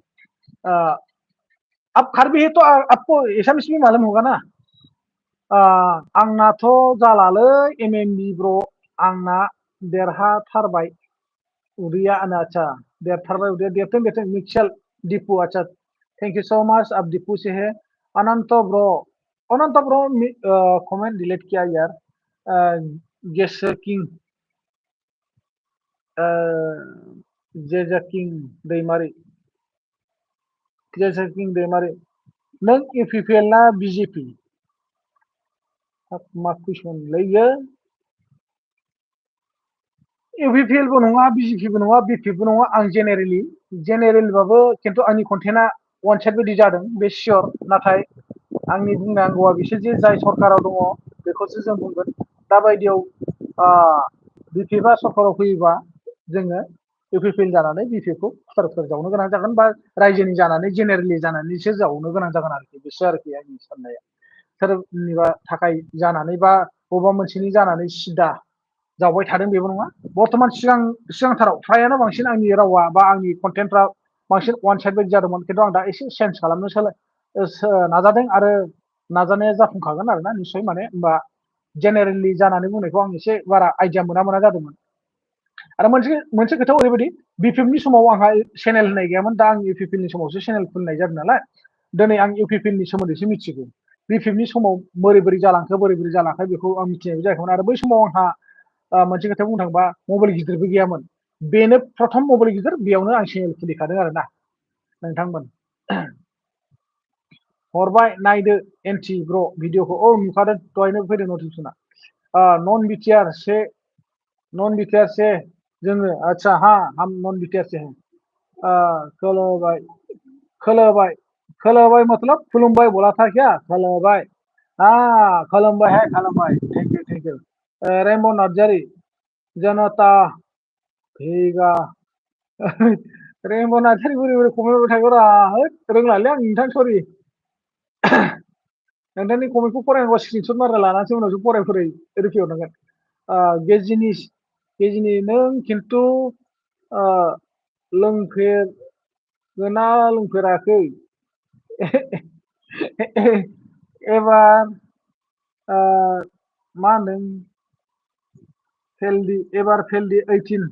आप खरबी है तो आपको एसामिस भी मालूम होगा ना आंनाथ' जालालै MMB ब्र आंना देरहाथारबाय उदैया आচ্ছা देरथारबाय उदैया देरथों मिक्सेल दीपू अच्छा थैंक यू सो मच आप दीपू से है अनंत ब्रो कमेंट डिलीट किया यार गेसर किंग जेजा किंग दैमारी नों UPPL ना BJP मा कुइसन लैयो UPPL बो नङा BJP बो नङा BP बो नङा आं जेनेरेल बाबो खिन्थु आंनि कन्टेन्टआ वान साइड बायदि जादों बे सियर नाथाय आंनि बुंनांगौआ बिसोर जे जाय सरकाराव दङ बेखौसो जों बुंगोन दा बायदियाव BP बा सरकाराव फैयोबा जोङो UPPL जानानै BP खौ सोर जावनो गोनां जागोन बा रायजोनि जानानै जेनेरेलि जानानैसो जावनो गोनां जागोन आरोखि बिसो आरोखि आंनि साननाया सोरनिबा थाखाय जानानै बा बबेबा मोनसेनि जानानै सिदा जावबाय थादों बेबो नङा बर्तमान सिगांथाराव फ्रायानो बांसिन आंनि रावा बा आंनि कन्टेन्टफ्रा बांसिन वान साइड बायदि जादोंमोन खिन्थु आं दा एसे चेन्ज खालामनो नाजादों आरो नाजानाया जाफुंखागोन आरोना निस्सय माने होमबा जेनेरेलि जानानै बुंनायखौ आं एसे बारा आइडिया मोना जादोंमोन आरो मोनसे खोथा ओरैबायदि BPMनि समाव आंहा चेनेल होननाय गैयामोन दा आं UPPLनि समावसो चेनेल खुलिनाय जादों नालाय दिनै आं UPPLनि सोमोन्दैसो मिथिगौ BPMनि समाव बोरै जालांखो बेखौ आं मिथिनायबो जायाखैमोन आरो बै समाव आंहा मोनसे खोथा बुंनो थाङोबा मबाइल गिदिरबो गैयामोन बेनो प्रथम मबाइल गिदिर बेयावनो आं चेनेल खुलिखादों आरोना नोंथांमोन हरबाय नायदो एनटि ब्र भिडिअखौ नुखादों दहायनो फैदों नटिफिकेसना नन बिटिआर से जोङो अच्छा हाँ हम नॉन बीटीआर से हैं खोलोबाय खोलोबाय खोलोबाय मतलब खुलुमबाय बोला था क्या खोलोबाय हाँ खुलुमबाय है खुलुमबाय थैंक यू रेमबो नार्जारी जनता भेगा रेमबो नार्जारी बोरै बोरै कमेन्ट होबाय थागौ रा होद रोंलालै आं नोंथां सरि नोंथांनि कमेन्टखौ फरायनांगौ स्क्रिनशट मारना लानानैसो उनावसो फराय रिभिउ हरनांगोन गेजिनि गेजिनि नों खिन्थु ओ लोंफेरगोना लोंफेराखै एबार ओ मा होनदों फेलदि एबार फेलदि 18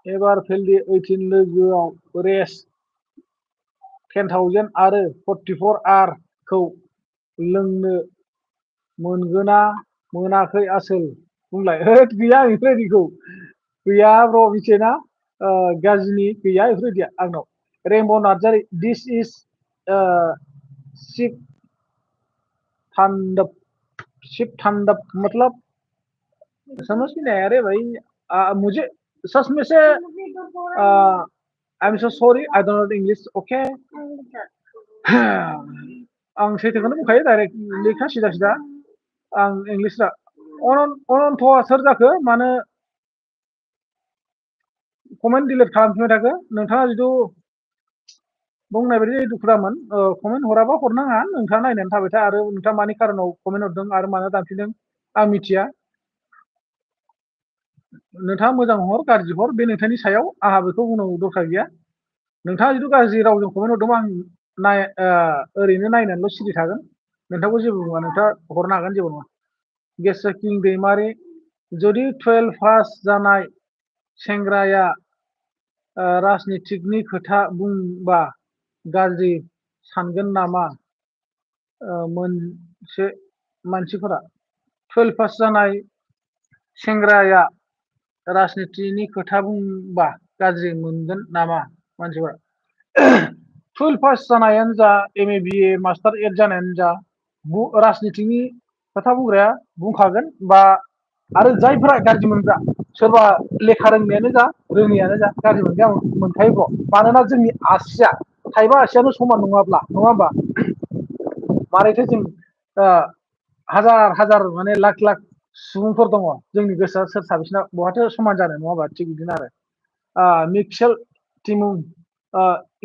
एबार फेलदि 18 लोगोआव रेस 10,000 आरो 44 आर खौ लोंनो मोनगोना मोनाखै आसोल बुंलाय होद गैया आं बेफोरबायदिखौ गैया ब्र मिथियोना गाज्रिनि गैया बेफोरबायदिया आंनाव रेमबो नार्जारी दिस इज शिव तांडव शिव तांडव मतलब समझ में नहीं आया रे भाई मुझे सच में से I am so sorry I don't know English okay आं सैथोखौनो बुंखायो डाइरेक्ट लेखा सिदा सिदा आं इंग्लिसआ अनन्तआ सोर जाखो मानो कमेन्ट डिलिट खालामफिनबाय थाखो नोंथाङा जिथु बुंनाय बायदि दुखु दामोन कमेन्ट हराबा हरनाङा नोंथाङा नायनानै थाबाय था आरो नोंथाङा मानि खारनाव कमेन्ट हरदों आरो मानो दानफिनदों आं मिथिया नोंथाङा मोजां हर गाज्रि हर बे नोंथांनि सायाव आंहा बेखौ बुंनांगौ दरकार गैया नोंथाङा जिथु गाज्रि रावजों कमेन्ट हरदोंबा आं ओरैनो नायनानैल' सिरि थागोन नोंथांखौ जेबो बुङा नोंथाङा हरनो हागोन जेबो नङा गेसेकिं दैमारि जुदि 12 पास जानाय सेंग्राया राजनितिकनि खोथा बुंबा गाज्रि सानगोन नामा मोनसे मानसिफोरा 12 पास जानाय सेंग्राया राजनितिनि खोथा बुंबा गाज्रि मोनगोन नामा मानसिफोरा 12 पास जानायानो जा M A B A master 8 जानायानो जा राजनितिनि खोथा बुंग्राया बुंखागोन बा आरो जायफोरा गाज्रि मोनग्रा सोरबा लेखा रोंनायानो जा रोङियानो जा गाज्रि मोनग्राया मोनखायो मानोना जोंनि आसिया थाइबा आसियानो समान नङाब्ला नङा होमबा मारैथो जों हाजार हाजार माने लाख लाख सुबुंफोर दङ जोंनि गोसोआ सोर साबेसेना बहाथो समान जानो नङा होमबा थिग बिदिनो आरो मिक्सेल टिमु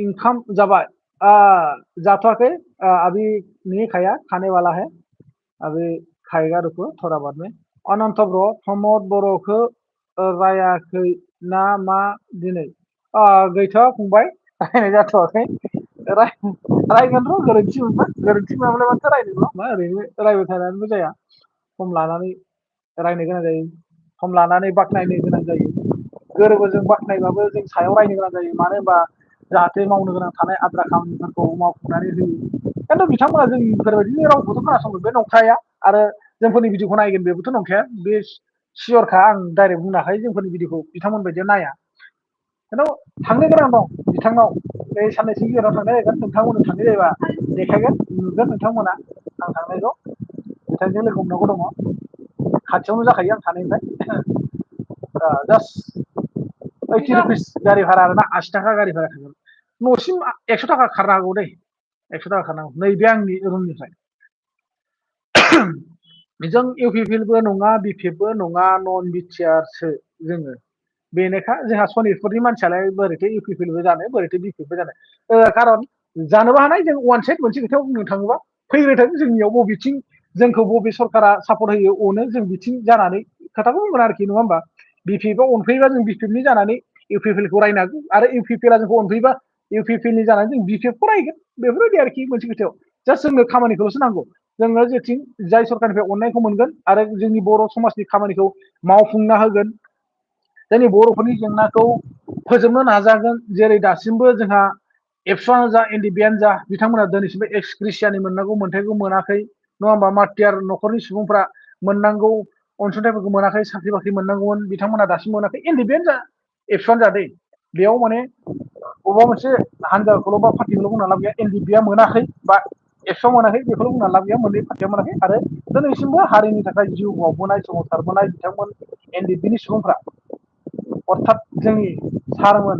इनकाम जाबाय जाथ'वाखै अभी नहीं खाया खाने वाला है अभी खाएगा रुको थोड़ा बाद में अनन्त ब्र प्रमद बर'खौ रायाखै ना मा दिनै गैथ'वा फंबाय रायनाय जाथ'वाखै रायगोन र' गोरोन्थि मोनबा गोरोन्थि मोनाबालाय माथो रायनो मा ओरैनो रायबाय थानानैबो जाया सम लानानै रायनो गोनां जायो सम लानानै बाख्नायनो गोनां जायो गोरोबोजों बाख्नायबाबो जों सायाव रायनो गोनां जायो मानो होनबा जाहाथे मावनो गोनां थानाय आद्रा खामानिफोरखौ मावफुंनानै होयो खिन्थु बिथांमोना जोंफोरबायदि रावखौथ' खोनासंगोन बे नंखाया आरो जोंफोरनि भिडिअखौ नायगोन बेबोथ' नंखाया बे सियरखा आं डाइरेक्ट बुंनो हाखायो जोंफोरनि भिडिअखौ बिथांमोन बायदिया नाया खिन्थु थांनो गोनां दं बिथांनाव बे साननैसो गेजेराव थांनाय जागोन नोंथांमोननो थांनाय जायोबा देखायगोन नुगोन नोंथांमोना आं थांनायखौ बिथांजों लोगो हमनांगौ दङ खाथियावनो जाखायो आं थानायनिफ्राय जास्ट 80 रुपिस गारि भारा आरोना 80 थाखा गारि भारा थांगोन न'सिम 100 थाखा खारनो हागौ दै 100 थाखा खारनांगौ नैबे आंनि रुमनिफ्राय जों इउ पि पि एल बो नङा बि पि एफ बो नङा नन बिटिआरसो जोङो बेनोखा जोंहा सनितपुरनि मानसियालाय बोरैथो इउ पि पि एल बो जानो बोरैथो बि पि एफ बो जानो खारन जानोबो हानाय जों वान साइड मोनसे खोथायाव बुंनो थाङोबा फैग्रोथों जोंनियाव बबेथिं जोंखौ बबे सरकारा सापर्ट होयो अनो जों बिथिं जानानै खोथाखौ बुंगोन आरोखि नङा होमबा बि पि एफ आव अनफैयोबा जों बि पि एफ नि जानानै इउ पि पि एल खौ रायनो हागोन आरो इउ पि पि एल आ जोंखौ अनफैयोबा इउ पि पि एल नि जानानै जों बि पि एफ खौ रायगोन बेफोरबायदि आरोखि मोनसे खोथायाव जास्ट जोंनो खामानिखौल'सो नांगौ जोङो जेथिं जाय सरकारनिफ्राय अननायखौ मोनगोन आरो जोंनि बर' समाजनि खामानिखौ मावफुंना होगोन जोंनि बर'फोरनि जेंनाखौ फोजोबनो नाजागोन जेरै दासिमबो जोंहा एबसुआनो जा एन डि बि आनो जा बिथांमोना दिनैसिमबो एक्स ग्रेसियानि मोननांगौ मोन्थायखौ मोनाखै नङा होमबा मार्टियार न'खरनि सुबुंफ्रा मोननांगौ अनसुंथाइफोरखौ मोनाखै साख्रि बाख्रि मोननांगौमोन बिथांमोना दासिम मोनाखै एन डि बि आनो जा एबसुआनो जा दै बेयाव माने बबेबा मोनसे हानजाखौल' बा पार्टिखौल' बुंना लाब गैया एन डि बि आ मोनाखै बा एबसुआ मोनाखै बेखौल' बुंना लाब गैया मोननै पार्टिया मोनाखै आरो दिनैसिमबो हारिनि थाखाय जिउ बावबोनाय सोमावसारबोनाय बिथांमोन एनडिएफबि नि सुबुंफ्रा अर्थात जोंनि सारमोन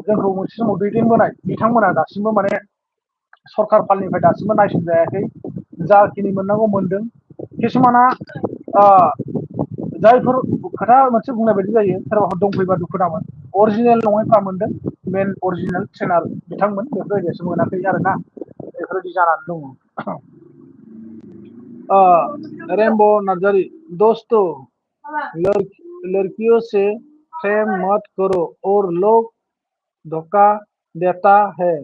जोंखौ मोनसे समाव दैदेनबोनाय बिथांमोना दासिमबो माने सरखार फालनिफ्राय दासिमबो नायसनजायाखै जाखिनि मोननांगौ मोनदों किसुमाना जायफोर खोथा मोनसे बुंनाय बायदि जायो सोरबाफोर दंफैबा दुखु नामोन अरिजिनेल नङैफ्रा मोनदों मेन अरिजिनेल ट्रेनार बिथांमोन बेफोरबायदियासो मोनाखै आरोना बेफोरबायदि जानानै दङ रेमबो नार्जारी दोस्तों लड़कियों से प्रेम मत करो और लोग धोखा देता है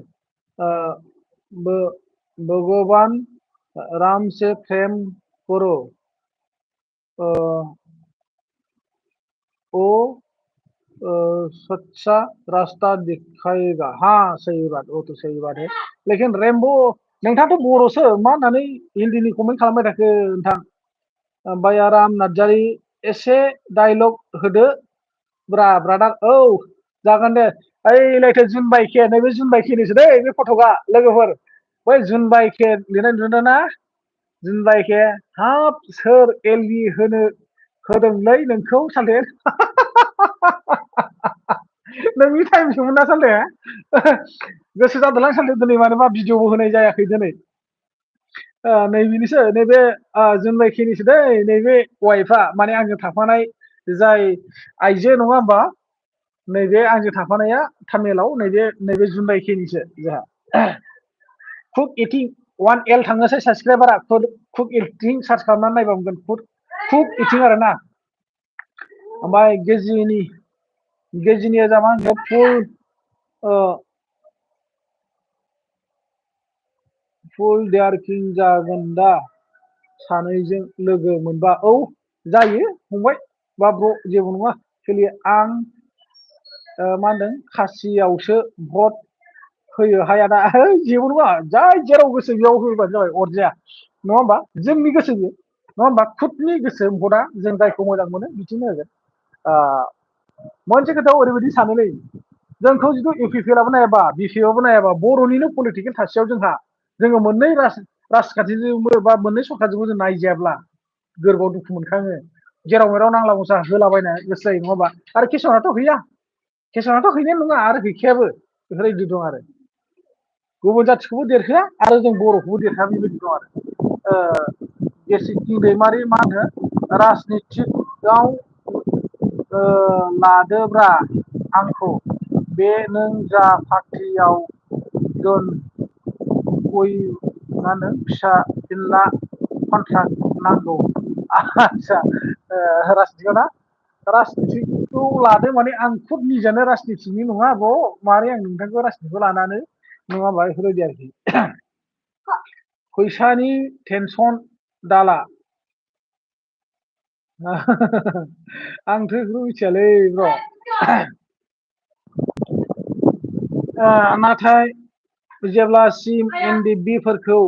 भगवान राम से प्रेम करो वो सच्चा रास्ता दिखाएगा हाँ सही बात वो तो सही बात है लेकिन रेमबो नोंथाङाथ' बर'सो मा होननानै हिन्दीनि कमेन्ट खालामबाय थाखो नोंथां बायाराम नार्जारी एसे डायलग होदो ब्रादार औ जागोन दे ओइलायथो जुनबायखे नैबे जुनबायखेनिसो दै बे फटकआ लोगोफोर बै जुनबायखे लिरनाय नुदों ना जुनबायखे हाब सोर एलबि होनो होदोंलै नोंखौ सालथे नोंनि टाइमसोमोन ना सालथे गोसो जादोंलां सालथे दिनै मानोबा भिडिअबो होनाय जायाखै दिनै नैबेनिसो नैबे जुनबायखेनिसो दै नैबे वाइफआ माने आंजों थाफानाय जाय आइजो नङा होमबा नैबे आंजों थाफानाया तामिलाव नैबे जुनबायखेनिसो जोंहा कुक इटिं 1L थाङोसै साबसक्राइबारा कुक इटिं सार्च खालामनानै नायबा मोनगोन कुक इटिं आरोना ओमफ्राय गेजिनिया जामा फुल देयारकिं जागोन दा सानैजों लोगो मोनबा औ जायो फंबाय बा ब्र जेबो नङा सोलियो आं मा होनदों खासियावसो भट होयो हाय आदा जेबो नङा जाय जेराव गोसो बेयाव होबानो जाबाय अरजाया नङा होमबा जोंनि गोसो बियो नङा होमबा खुदनि गोसो भटआ जों जायखौ मोजां मोनो बिदिनो होगोन मोनसे खोथायाव ओरैबायदि सानोलै जोंखौ जुदि इउपिपिएलआबो नायाबा बिपिएफआबो नायाबा बर'निनो पलिटिकेल थासेयाव जोङो मोननै राजखान्थिजोंबो बा मोननै सरकारजोंबो जों नायजायाब्ला गोरबोआव दुखु मोनखाङो जेराव मेराव नांला बंसा होलाबायनो गोसो जायो नङा होमबा आरो किसुमानाथ' हैया किसुमानाथ' हैनायानो नङा आरो हैखायाबो बेफोरबायदि दं आरो गुबुन जाथिखौबो देरहोआ आरो जों बर'खौबो देरहोआ बेबायदि दं आरो गेरसिं दैमारि मा होनो राजनितिकआव लादोब्रा आंखौ बे नों जा पार्टियाव दोन गय मा होनो फिसा फिनला कन्ट्राक्ट नांगौ आदसा राजनितिकआव ना राजनितिकखौ लादों माने आं खुद निजानो राजनितिकनि नङा मारै आं नोंथांखौ राजनितिकखौ लानानै नङा होमबा बेफोरबायदि आरोखि फैसानि टेनसन दाला आंथ' बेखौ मिथियालै ब्र नाथाय जेब्लासिम एनडिएफबिफोरखौ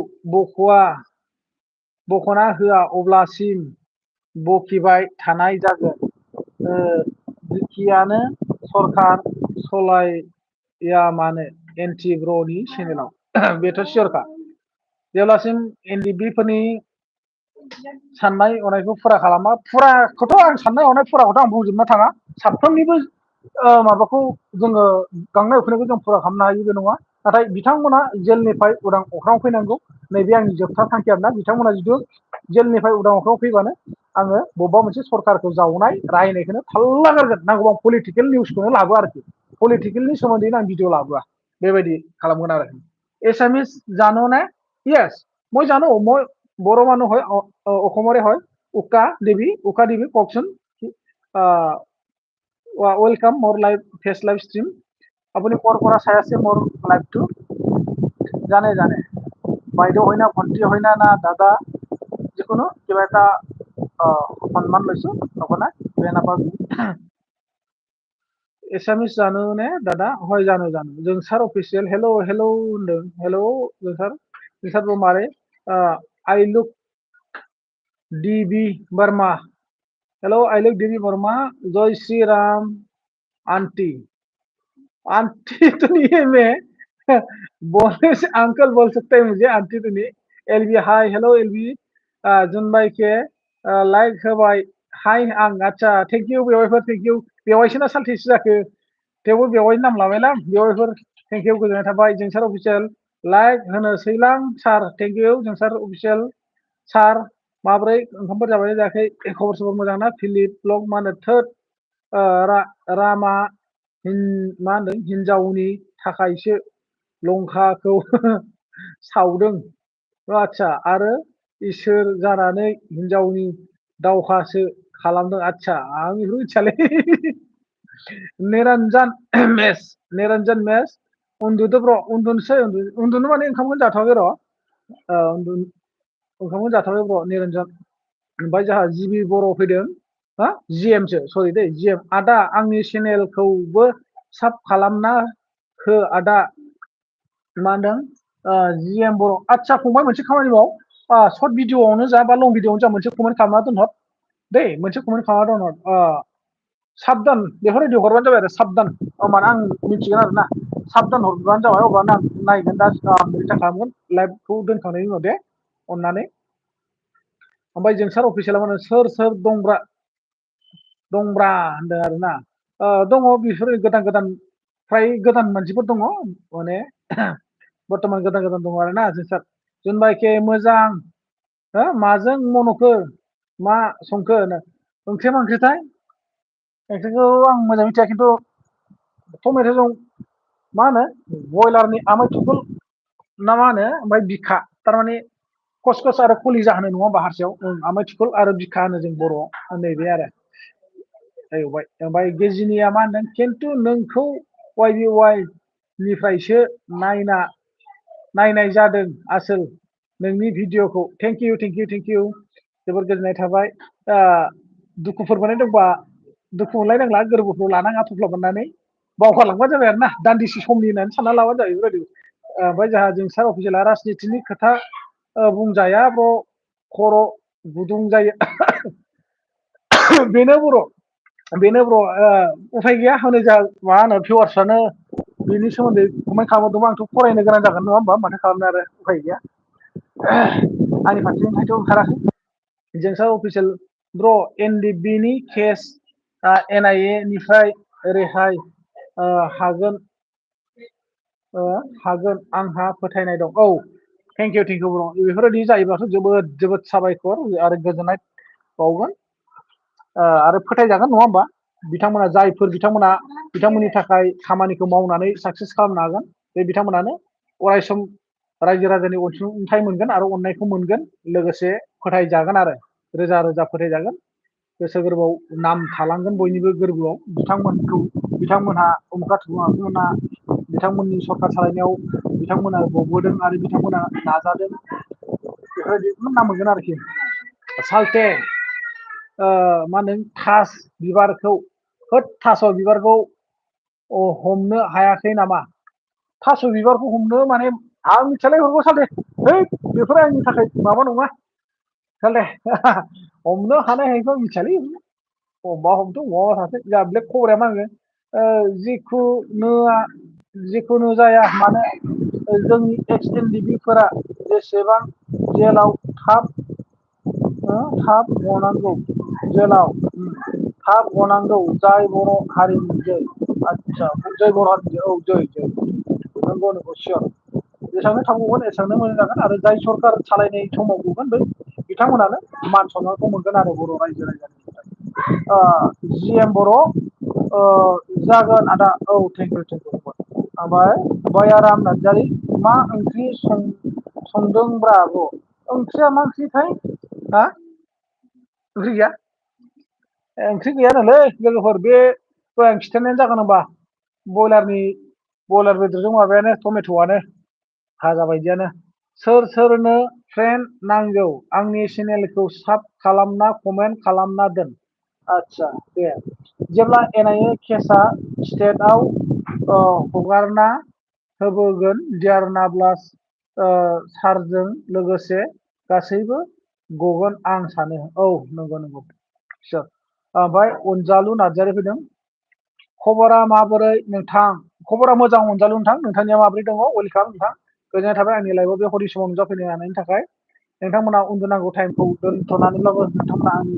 बख'ना होआ अब्लासिम बखिबाय थानाय जागोन जिखियानो सरखार सलाया मानो एनटि ब्र'नि चेनेलाव बेथ' सियरखा जेब्लासिम एनडिएफबिफोरनि साननाय हनायखौ फुरा खालामा फुराखौथ' आं साननाय हनाय फुराखौथ' आं बुंजोबनो थाङा साफ्रोमनिबो माबाखौ जोङो गांनाय उखैनायखौ जों फुरा खालामनो हायो बे नङा नाथाय बिथांमोना जेलनिफ्राय उदां अख्राङाव फैनांगौ नैबे आंनि जोबथा थांखि आरोना बिथांमोना जुदि जेलनिफ्राय उदां अख्राङाव फैबानो आङो बबेबा मोनसे सरकारखौ जावनाय रायनायखौनो थाल्ला गारगोन नांगौबा आं पलिटिकेल निउसखौनो लाबोआ आरोखि पलिटिकेलनि सोमोन्दैनो आं भिडिअ लाबोआ बेबायदि खालामगोन आरो एसामिस জানো নে ইয়েস মই জানো মই বড়ো মানুহ হয় অসমৰে হয় উকা দেৱী কওকচোন ৱেলকাম মোৰ লাইভ ষ্ট্ৰীম আপুনি ক'ৰ পৰা চাই আছে মোৰ লাইভটো জানে বাইদেউ হয় না ভণ্টি হয় না দাদা যিকোনো কিবা এটা সন্মান লৈছো নকনা বেয়া নাপাবি एसामिस जानो ने दादा हय जानो जोंसार अफिसियेल हेलौ होनदों हेलौ जोंसार मारै I look DB Verma hello I look DB Verma जय श्री राम आंटी तो नहीं है मैं बोलने से अंकल बोल सकते हैं मुझे आंटी तो नहीं LB hi hello LB जुनबायखे like होबाय हाय आं आदसा थेंक इउ बेवाइफोर थेंक इउ बेवाइसो ना सालथेसो जाखो थेवबो बेवाइनि नाम लाबायलां बेवाइफोर थेंक इउ गोजोननाय थाबाय जोंसार अफिसियेल लाइक होनोसैलां sir thank you Jongsar official sir माब्रै ओंखामफोर जाबाय जायाखै खबर सबर मोजां ना फिलिप ब्लग मा होनो थोद रामा मा होनदों हिनजावनि थाखायसो लंकाखौ सावदों आदसा आरो इसोर जानानै हिनजावनि दावहासो खालामदों आदसा आं बेखौ मिथियालै निरन्जन मेस उन्दुदो ब्र उन्दुनोसै उन्दुनो माने ओंखामखौनो जाथ'वाखै र' ओंखामखौनो जाथ'वाखै ब्र निरन्जन ओमफ्राय जोंहा जिबि बर' फैदों हा जिएमसो सरि दै जिएम आदा आंनि चेनेलखौबो साब खालामना हो आदा मा होनदों जिएम बर' आदसा फंबाय मोनसे खामानि माव सर्ट भिडिअ'आवनो जा बा लं भिडिअ'आवनो जा मोनसे कमेन्ट खालामना दोनहर दै मोनसे कमेन्ट खालामना दोनहर साबधान बेफोरबायदि हरबानो जाबाय आरो साबधान होमबाना आं मिथिगोन आरो ना साबधान हरबानो जाबाय अब्लाना आं नायगोन दा रिटार्न खालामगोन लाइभखौ दोनखांनायनि उनाव दे अननानै ओमफ्राय जोंसार अफिसियेला मा होनो सोर दंब्रा होनदों आरो ना दङ बेफोर गोदान गोदान फ्राय गोदान मानसिफोर दङ माने बर्थमान गोदान गोदान दङ आरो ना जोंसार जोनबायखे मोजां हो माजों मन'खो मा संखो ओंख्रिया मा ओंख्रिथाय ओंख्रिखौ आं मोजां मिथिया खिन्थु टमेट'जों मा होनो बयलारनि आमाय थुखुल ना मा होनो ओमफ्राय बिखा थारमाने कसकस आरो कलिजा होनो नङा होमबा हारसायाव आमाय थुखुल आरो बिखा होनो जों बर'आव नैबे आरो एवबाय ओमफ्राय गेजिनिया मा होनदों खिन्थु नोंखौ वाइ निफ्रायसो नायनाय जादों आसोल नोंनि भिडिअ'खौ थेंक इउ जोबोर गोजोननाय थाबाय दुखुफोर मोननाय दंबा दुखु मोनलायनांला गोरबोखौ लानाङा थफ्ला मोननानै बावगारलांबानो जाबाय आरो ना दान्दिसे समनि होननानै सानना लाबानो जाबाय बेबायदि ओमफ्राय जोंहा जोंसार अफिसियेला राजनितिनि खोथा बुंजाया ब्र खर' गुदुं जायो बेनो ब्र उफाय गैया हनै जोंहा मा होनो भिवार्सआनो बेनि सोमोन्दै कमेन्ट खालामहरदोंबा आंथ' फरायनो गोनां जागोन नङा होमबा माथो खालामनो आरो उफाय गैया आंनि फारसेनिफ्रायथ' ओंखाराखै जोंसार अफिसियेल ब्र एनडिबिनि केस NIA निफ्राय रेहाय हागोन आंहा फोथायनाय दं औ थेंक इउ ब्र बेफोरबायदि जायोब्लाथ' जोबोद साबायखर आरो गोजोननाय बावगोन आरो फोथायजागोन नङा होमबा बिथांमोना बिथांमोननि थाखाय खामानिखौ मावनानै साक्सेस खालामनो हागोन बे बिथांमोनानो अरायसम रायजो राजानि अनसुंथाइ मोनगोन आरो अननायखौ मोनगोन लोगोसे फोथायजागोन आरो रोजा रोजा फोथायजागोन गोसो गोरबोआव नाम थालांगोन बयनिबो गोरबोआव बिथांमोनहा उमुखा थुलुंगाखौमोनहा बिथांमोननि सरखार सालायनायाव बिथांमोना गबोदों आरो बिथांमोना नाजादों बेफोरबायदिखौनो नाम मोनगोन आरोखि सालथे मा होनो थास बिबारखौ थास' बिबारखौ हमनो हायाखै नामा थास' बिबारखौ हमनो माने आं मिथियालै सालथे है बेफोरो आंनि थाखाय माबा नङा सालथे हमनो हानाय हायिखौ मिथियालै हमबा हमथों हमाबा थाथों जोंहा बे खबरा मा होनो जिखुनु जाया मानो जोंनि एक्स एनडिबि फोरा जेसेबां जेलाव थाब गनांगौ थाब गनांगौ जाय बर' हारिनि जै आदसा जै बर' हारिनि औ जै नंगौ सियर जेसेबांनो थाब गगोन एसेबांनो मोजां जागोन आरो जाय सरखार सालायनाय समाव गगोन बै बिथांमोनानो मान सनमानखौ मोनगोन आरो बर' रायजो राजानि जिएम बर' जागोन आदा औ थेंक इउ ओमफ्राय दयाराम नार्जारि मा ओंख्रि संदोंब्रा आब' ओंख्रिया मा ओंख्रिथाय हा ओंख्रि गैया ओंख्रि गैयानोलै लोगोफोर बे दहाय आं खिन्थानायानो जागोन होनबा बयलार बेदरजों माबायानो टमेट'आनो भाजा बायदियानो सोरनो फ्रेन्ड नांगौ आंनि चेनेलखौ साब खालामना कमेन्ट खालामना दोन आदसा दे जेब्ला NIA केसआ स्टेटआव हगारना होबोगोन डियार नाब्लास सारजों लोगोसे गासैबो गगोन आं सानो औ नंगौ सियर ओमफ्राय अनजालु नार्जारि फैदों खबरा माबोरै नोंथां खबरा मोजां अनजालु नोंथांनिया माबोरै दङ वेलकाम नोंथां गोजोननाय थाबाय आंनि लाइफआव बे हरनि समाव नुजाफैनो हानायनि थाखाय नोंथांमोना उन्दुनांगौ टाइमखौ दोनथ'नानैब्लाबो नोंथांमोना आंनि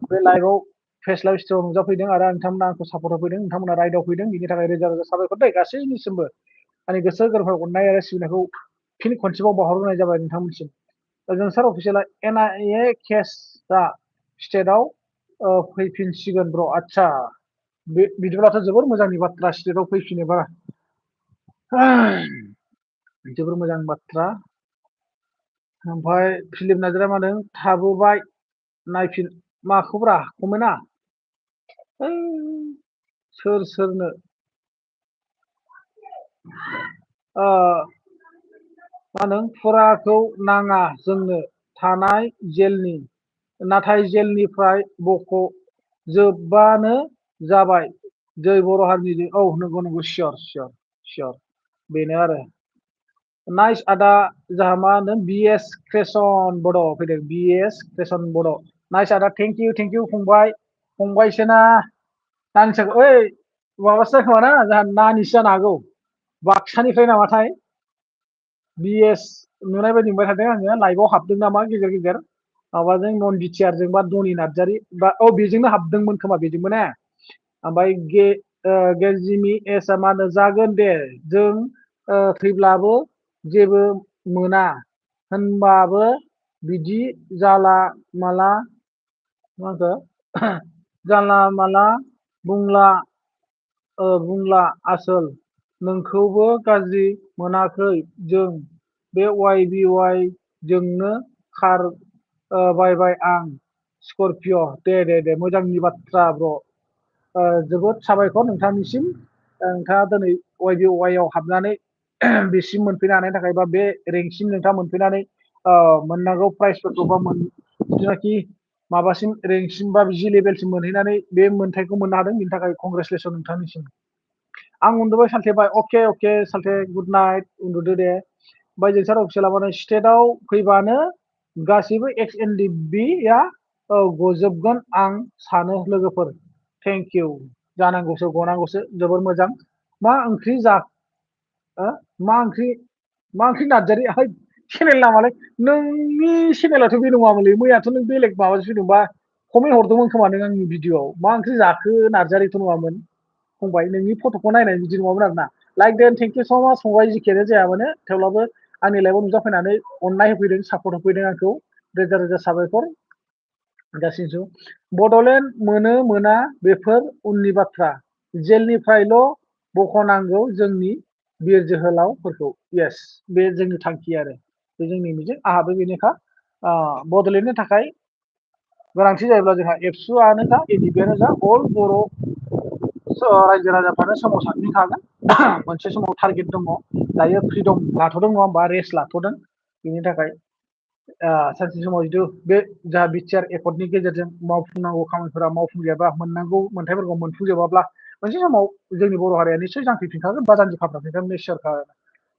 बे लाइभआव फेस लाइभ स्ट'र नुजाफैदों आरो नोंथांमोना आंखौ सापर्ट होफैदों नोंथांमोना राइडआव फैदों बिनि थाखाय रोजा रोजा साबायखर दै गासैनिसिमबो आंनि गोसो गोरबोनिफ्राय अननाय आरो सिबिनायखौ फिन खनसेबाव बावहरग्रोनाय जाबाय नोंथांमोनसिम जों सार अफिसियेला NIA केसआ स्टेटआव फैफिनसिगोन ब्र आदसा बिदिब्लाथ' जोबोर मोजांनि बाथ्रा स्टेटआव फैफिनोबा जोबोर मोजां बाथ्रा ओमफ्राय फिलिप नार्जारिया मा होनदों थाबोबाय नायफिन माखौब्रा कमेन्टआ सोरनो मा होनदों फुराखौ नाङा जोंनो थानाय जेलनि नाथाय जेलनिफ्राय बख'जोबबानो जाबाय जै बर' हारिनि औ नंगौ नंगौ सियर बेनो आरो नाइस आदा जोंहा मा होनो BS क्रेसन बड' फैदों BS क्रेसन बड' नाइस आदा थेंक इउ फंबायसोना नानिसाखौ ओइ माबासो खोमा ना जोंहा नानिसो जानो हागौ बाक्सानिफ्राय नामाथाय BS नुनाय बायदि मोनबाय थादों आङो लाइभआव हाबदों नामा गेजेर गेजेर माबाजों नन बिटिआरजों बा धनि नार्जारि बा बेजोंनो हाबदोंमोन खोमा बेजोंबो ने ओमफ्राय गेजिमि एसआ मा होनो जागोन दे जों थैब्लाबो जेबो मोना होनबाबो बिदि जाला माला मा होनखो जानला माला बुंला आसोल नोंखौबो गाज्रि मोनाखै जों बे YBY जोंनो खार बायबाय आं स्करपिय दे मोजांनि बाथ्रा ब्र जोबोद साबायखर नोंथांनिसिम नोंथाङा दिनै YBY आव हाबनानै बेसिम मोनफैनो हानायनि थाखाय बा बे रेंकसिम नोंथाङा मोनफैनानै मोननांगौ प्राइजफोरखौ बा जिनाखि माबासिम रेंकसिम बा जि लेभेलसिम मोनहैनानै बे मोनथायखौ मोननो हादों बिनि थाखाय कंग्रेसुलेसन नोंथांनिसिम आं उन्दुबाय सालथेबाय अके सालथे गुड नाइट उन्दुदो दे ओमफ्राय जों सार अफिसियेला माने स्टेटआव फैबानो गासैबो XNDB-या गजोबगोन आं सानो लोगोफोर थेंक इउ जानांगौसो गनांगौसो जोबोर मोजां मा ओंख्रि नार्जारि चेनेल नामालाय नोंनि चेनेलाथ' बे नङामोनलै मैयाथ' नों बेलेग माबासो फैदोंबा कमेन्ट हरदोंमोन खोमा नों आंनि भिडिअआव मा ओंख्रि जाखो नार्जारिथ' नङामोन फंबाय नोंनि फट'खौ नायनाय बिदि नङामोन आरोना लाइक देन थेंक इउ स' माच फंबाय जिखियानो जाया मानो थेवब्लाबो आंनि लाइभआव नुजाफैनानै अननाय होफैदों सापर्ट होफैदों आंखौ रोजा रोजा साबायखर गासैनिसिम बड'लेण्ड मोनो मोना बेफोर उननि बाथ्रा जेलनिफ्रायल' बख'नांगौ जोंनि बिर जोहोलावफोरखौ येस बे जोंनि थांखि आरो बे जोंनि मिजिं आंहाबो बेनोखा बड'लेण्डनि थाखाय गोनांथि जायोब्ला जोंहा एबसुआनो जा ADB-आनो जा अल बर' रायजो राजाफ्रानो सोमावसारफिनखागोन मोनसे समाव टारगेट दङ दायो फ्रिदम लाथ'दों नङा होमबा रेस्ट लाथ'दों बिनि थाखाय सानसे समाव जिथु बे जा बिटिआर एकर्डनि गेजेरजों मावफुंनांगौ खामानिफोरा मावफुंजायाबा मोननांगौ मोन्थायफोरखौ मोनफुंजोबाब्ला मोनसे समाव जोंनि बर' हारिया निस्सय जांख्रिफिनखागोन बा जानजि खाफ्राफिनखागोन निस्सयखा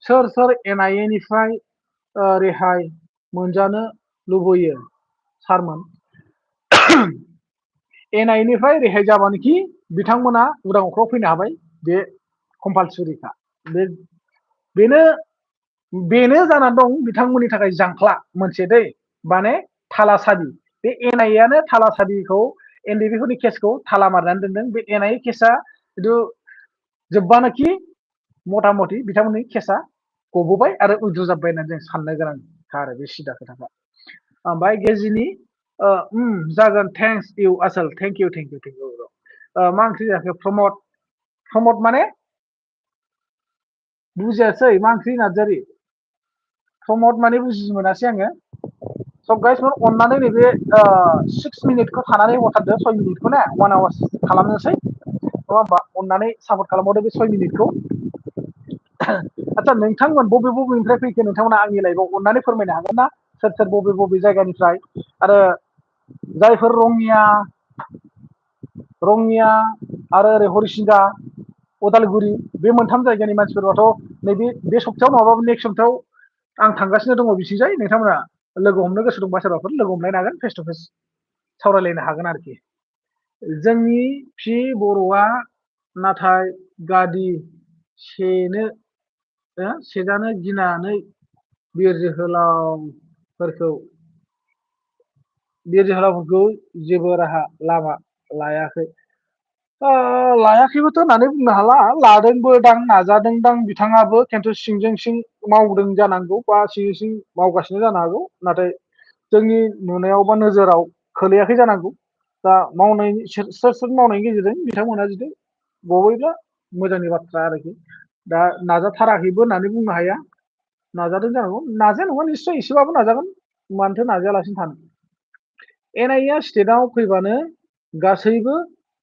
सोर NIA-निफ्राय रेहाय मोनजानो लुबैयो सारमोन NIA-निफ्राय रेहाय जाबानोखि बिथांमोना उदां अख्राङाव फैनो हाबाय बे कम्पालसरिखा बेनो जानानै दं बिथांमोननि थाखाय जांख्ला मोनसे दै माने थाला साबि बे NIA-यानो थाला साबिखौ NDB-फोरनि केसखौ थाला मारनानै दोनदों बे NIA केसा खिन्थु जोब्बानोखि मथा मथि बिथांमोननि केसा गबोबाय आरो उन्दुजाबबाय होननानै जों साननो गोनांखा आरो बे सिदा खोथाखा ओमफ्राय गेजिनि जागोन थेंक्स इउ आसोल थेंक इउ मा ओंख्रि जाखो प्रमद माने बुजियासै मा ओंख्रि नार्जारि प्रमद माने बुजिनो मोनासै आङो सब गाइसफोर अननानै नैबे 6 मिनिटखौ थानानै हरथारदो 6 मिनिटखौ ने 1 आवार्स खालामनोसै नङा होमबा अननानै सापर्ट खालामहरदो बे 6 मिनिटखौ आदसा नोंथांमोन बबेनिफ्राय फैखो नोंथांमोना आंनि लाइभआव अननानै फोरमायनो हागोन ना सोर बबे जायगानिफ्राय आरो जायफोर रङिया आरो ओरै हरिसिंगा उदालगुरि बे मोनथाम जायगानि मानसिफोरबाथ' नैबे बे सप्तायाव नङाबाबो नेक्स्ट सप्तायाव आं थांगासिनो दङ बिथिंजाय नोंथांमोना लोगो हमनो गोसो दंबा सोरबाफोर लोगो हमलायनो हागोन फेस टु फेस सावरायलायनो हागोन आरोखि जोंनि फि बर'आ नाथाय गादि सेजानो गिनानै बिर जोहोलाव फोरखौ बिर जोहोलावफोरखौ जेबो राहा लामा लायाखै। लायाखैबोथ' होननानै बुंनो हाला, लादोंबोदां, नाजादोंदां बिथाङाबो, खिन्थु सिंजों सिं मावदों जानांगौ बा सिं सिं मावगासिनो जानो हागौ। नाथाय जोंनि नुनायाव बा नोजोराव खोलैयाखै जानांगौ। दा मावनायनि सोर मावनायनि गेजेरजों बिथांमोना जुदि गबोयोब्ला मोजांनि बाथ्रा आरोखि। दा नाजाथाराखैबो होननानै बुंनो हाया, नाजादों जानांगौ। नाजाया नङा, निस्सय एसेबाबो नाजागोन, मानोथो नाजायालासिनो थानो। NIE स्टेटआव फैबानो गासैबो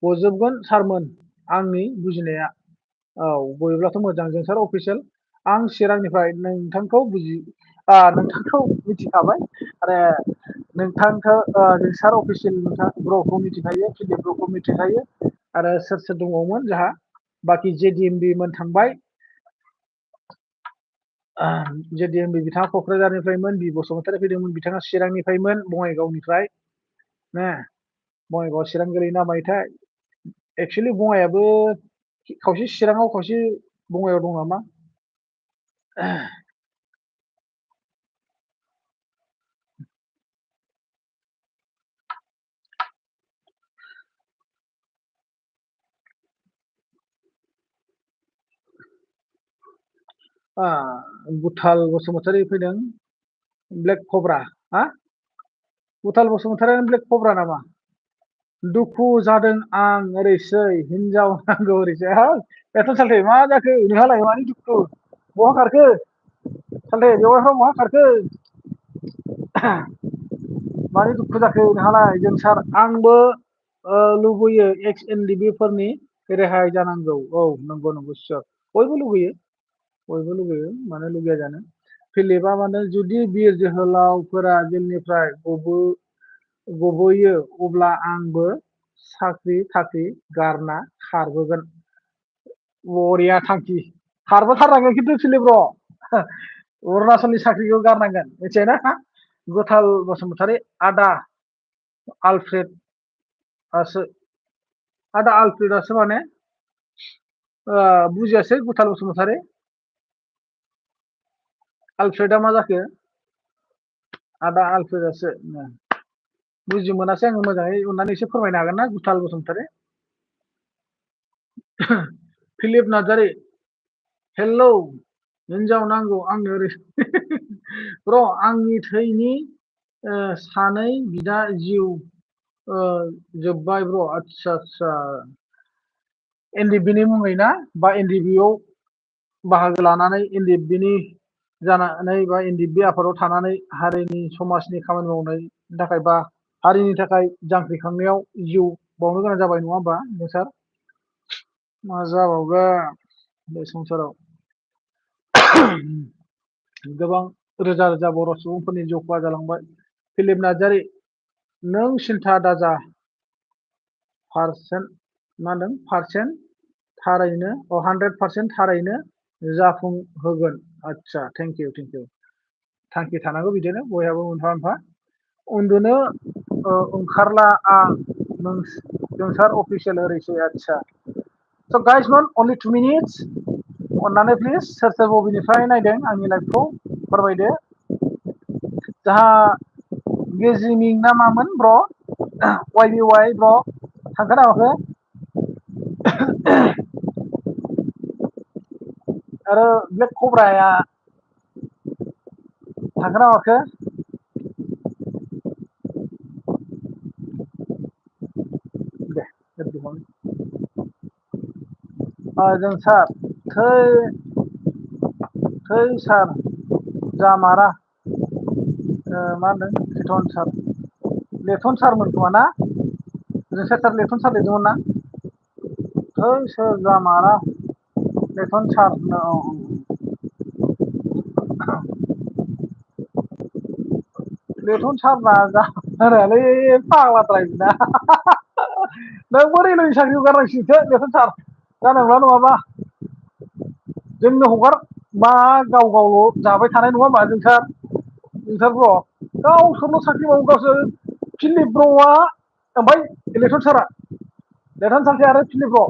गजोबगोन सारमोन, आंनि बुजिनाया। औ, गयोब्लाथ' मोजां। जोंसार अफिसियेल, आं चिरांनिफ्राय नोंथांखौ मिथिखाबाय आरो नोंथांखौ जोंसार अफिसियेल नोंथां ब्र'खौ मिथिखायो, फिलिप ब्र'खौ मिथिखायो आरो सोर सोर दङमोन जोंहा, बाखि JDMB मोन थांबाय। JDMB बिथाङा क'क्राझारनिफ्रायमोन, बि बसुमतारी फैदोंमोन, बिथाङा चिरांनिफ्रायमोन, बङाइगावनिफ्राय। बङाइगाव चिरां गोलैयो ना मायोथाय? एक्सुवेलि बङाइयाबो खावसे चिराङाव खावसे बङाइयाव दं नामा? गुथाल बसुमतारी फैदों, ब्लेक कब्रा। गुथाल बसुमतारीयानो ब्लेक कब्रा नामा? दुखु जादों आं ओरैसै, हिनजाव नांगौ ओरैसै। बेथ' सालथे मा जाखो नोंहालाय, मानि दुखु? बहा खारखो सालथे? बेवाइफ्रा बहा खारखो? मानि दुखु जाखो नोंहालाय? जोंसार आंबो लुबैयो एक्स NDB फोरनि रेहाय जानांगौ। औ, नंगौ नंगौ, सियर। बयबो लुगैयो, बयबो लुगैयो, मानो लुगैया जानो। फिलिपआ माने जुदि बिर जोहोलावफोरा जेलनिफ्राय गबोयो अब्ला आंबो साख्रि थाख्रि गारना खारबोगोन। बरिया थांखि, खारबोथारनांगोन खिन्थु फिलिप ब्र'। अरुणाचलनि साख्रिखौ गारनांगोन, मिथिबायना? गुथाल बसुमतारी, आदा आलफ्रेडआसो, आदा आलफ्रेडआसो माने बुजियासै गुथाल बसुमतारी, आलफ्रेडआ मा जाखो? आदा आलफ्रेडआसो, बुजि मोनासै आङो मोजाङै, अननानै एसे फोरमायनो हागोन ना गुथाल बसुमतारी? फिलिप नार्जारी, हेलौ, हिनजाव नांगौ आंनो ओरै। र' आंनि थैनि सानै बिदा जिउ जोब्बाय ब्र'। आदसा आदसा, NDB नि मुङै ना? बा NDB आव बाहागो लानानै NDB नि जानानै बा NDB आफादाव थानानै हारिनि समाजनि खामानि मावनायनि थाखाय बा हारिनि थाखाय जांख्रिखांनायाव जिउ बावनो गोनां जाबाय, नङा होमबा नोंसार? मा जाबावगोन बे संसाराव। गोबां रोजा रोजा बर' सुबुंफोरनि जिउ खहा जालांबाय। फिलिप नार्जारी, नों सिन्था दाजा, मा होनदों? थारैनो 100% थारैनो जाफुंहोगोन। आदसा, थेंक इउ, थेंक इउ। थांखि थानांगौ बिदिनो बयहाबो मोनफा मोनफा। उन्दुनो ओंखारला आं, जोंसार अफिसियेल ओरैसै। आदसा, स' गाइस नट अनलि 2 minutes, अननानै प्लिज सोर सोर बबेनिफ्राय नायदों आंनि लाइभखौ फोरमायदो। जाहा गेजिमिं ना मामोन ब्र'? YBY ब्र', थांखोना माखो? आरो ब्लेक कब्राया थांखोना माखो? दे, जोंसार, थै सार जामारा, मा होनदों? लेथन सारमोन खोमा ना? जोंसार सार लेथन सार लिरदोंमोन ना? थै सोर जामारा, लेथन सार, औ औ। लेथन सारना जामारालै फाग्लाद्राय बिना। नोंबो रेलवेनि साख्रिखौ गारनांसिगोनसो लेथन सार, जानांला नङाबा। जोंनो हगार, मा गाव गावल' जाबाय थानाय नङा होमबा जोंसार? जोंसार ब्र', गावसोरल' साख्रि मावो गावसोर। फिलिप ब्र'आ, ओमफ्राय लेथन सारा, लेथन सालथे आरो फिलिप ब्र',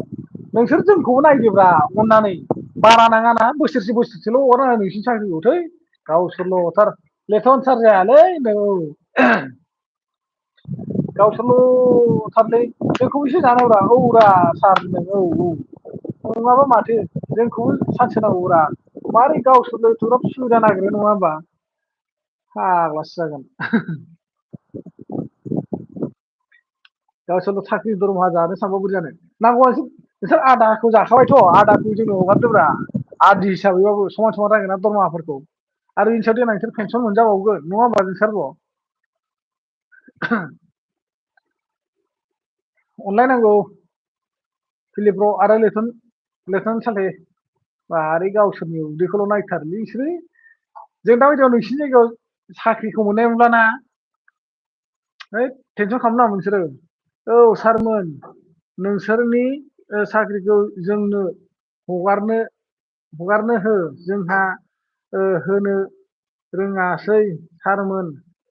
नोंसोर जोंखौबो नायदोब्रा अननानै। बारा नाङाना, बोसोरसे बोसोरसेल' हगारनाङा नोंसिनि साख्रिखौ। थै गावसोरल' थार। लेथन सार जायालै होनदों गावसोरल' थारलै जोंखौबो जानांगौरा औरा सार होनदों औ नङाबा माथो जोंखौबो सान्स होनांगौरा मारै गावसोरल' एथ'ग्राब सुबिदा नागिरो नङा होमबा फाग्लासो जागोन गावसोरल' साख्रि दरमाहा जानो सानबा बोरै जानो नांगौबा नोंसोर आदाखौ जाखाबायथ' आदाखौ जोंनो हगारदोब्रा आदि हिसाबैबाबो समान समान रानगोन ना दरमाहाफोरखौ आरो इनि सायाव देनां नोंसोर पेनसन मोनजाबावगोन नङा होमबा नोंसोरबो अनलायनांगौ फिलिपब्र' आरो लेथन सालथे मारै गावसोरनि उदैखौल' नायथारोलै बिसोरो जों दा बायदियाव नोंसिनि जायगायाव साख्रिखौ मोननाय मोनब्लाना हैद टेनसन खालामनो नाङा नोंसोरो औ सारमोन नोंसोरनि साख्रिखौ जोंनो हगारनो हो जोंहा होनो रोङासै सारमोन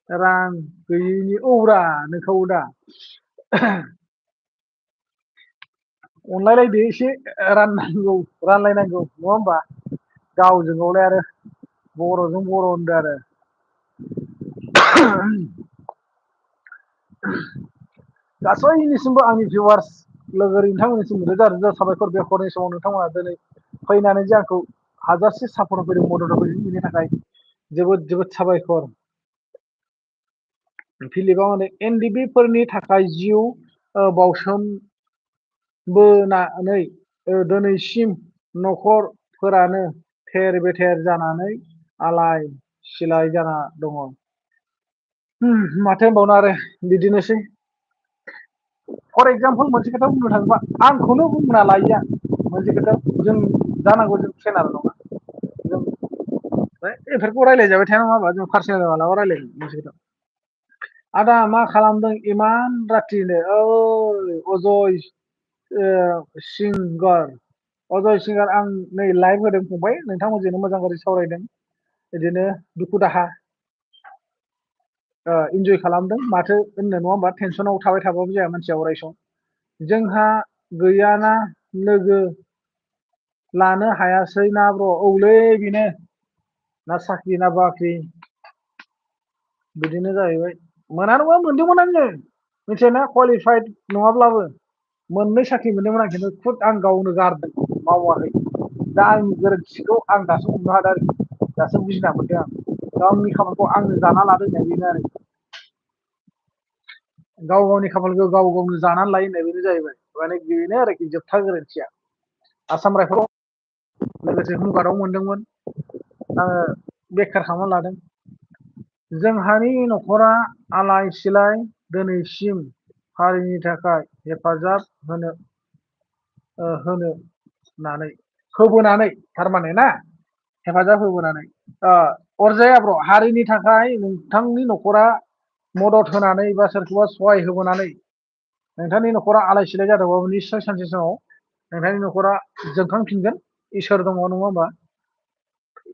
रां गैयैनि औब्रा नोंखागौ दा अनलायलायदो एसे रानलायनांगौ नङा होमबा गावजों गावलाय आरो बर'जों बर' होनदों आरो गासैनिसिमबो आंनि भिउवार्स लोगोरि नोंथांमोननिसिम रोजा रोजा साबायखर बे हरनि समाव नोंथांमोना दिनै फैनानै जे आंखौ हाजासे सापर्ट होफैदों मदद होफैदों बिनि थाखाय जोबोद जोबोद साबायखर फिलिपआ माने एनडिबि फोरनि थाखाय जिउ बावसोमबोनानै दिनैसिम न'खरफोरानो थेर बेथेर जानानै आलाय सिलाय जाना दङ माथो होनबावनो आरो बिदिनोसै फर एगजामपल मोनसे खोथा बुंनो थाङोबा आंखौनो बुंना लायो आं मोनसे खोथा जों जानांगौ जों ट्रेनार नङा जों बेफोरखौ रायज्लायजाबाय थाया नङा होमबा जों पार्सनेल मालाबा रायज्लायगोन मोनसे खोथा आदा मा खालामदों इमान रातिनो ओइ अजय सिंगार आं नै लाइभ होदों फंबाय नोंथांमोनजोंनो मोजां गाज्रि सावरायदों बिदिनो दुखु दाहा इन्जय खालामदों माथो होननो नङा होमबा टेनसनाव थाबाय थाबाबो जाया मानसिया अराय सम जोंहा गैयाना लोगो लानो हायासै ना ब्र' औलै बेनो ना साख्रि ना बाख्रि बिदिनो जाहैबाय मोना नङा मोनदोंमोन आङो मिथिबायना कुवालिफाइड नङाब्लाबो मोननै साख्रि मोनदोंमोन आं खिन्थु खुद आं गावनो गारदों मावाखै दा आंनि गोरोन्थिखौ आं दासो हमनो हादों आरोखि दासो बुजिना मोनदों आं गावनि खामानिखौ आंनो दाना लादों होननाय बेनो आरो गाव गावनि खाफालखौ गाव गावनो जानानै लायो होननाय बेनो जाहैबाय माने बेनो आरोखि जोबथा गोरोन्थिया आसाम रायफलाव लोगोसे हुनगाराव मोनदोंमोन आङो बेखार खालामना लादों जोंहानि न'खरा आलाय सिलाय दिनैसिम हारिनि थाखाय हेफाजाब होबोनानै थारमाने ना हेफाजाब होबोनानै अरजाया ब्र' हारिनि थाखाय नोंथांनि न'खरा मदद होनानै बा सोरखौबा सहाय होबोनानै नोंथांनि न'खरा आलाय सिलाय जादोंबाबो निस्सय सानसे समाव नोंथांनि न'खरा जोंखांफिनगोन इसोर दङ नङा होमबा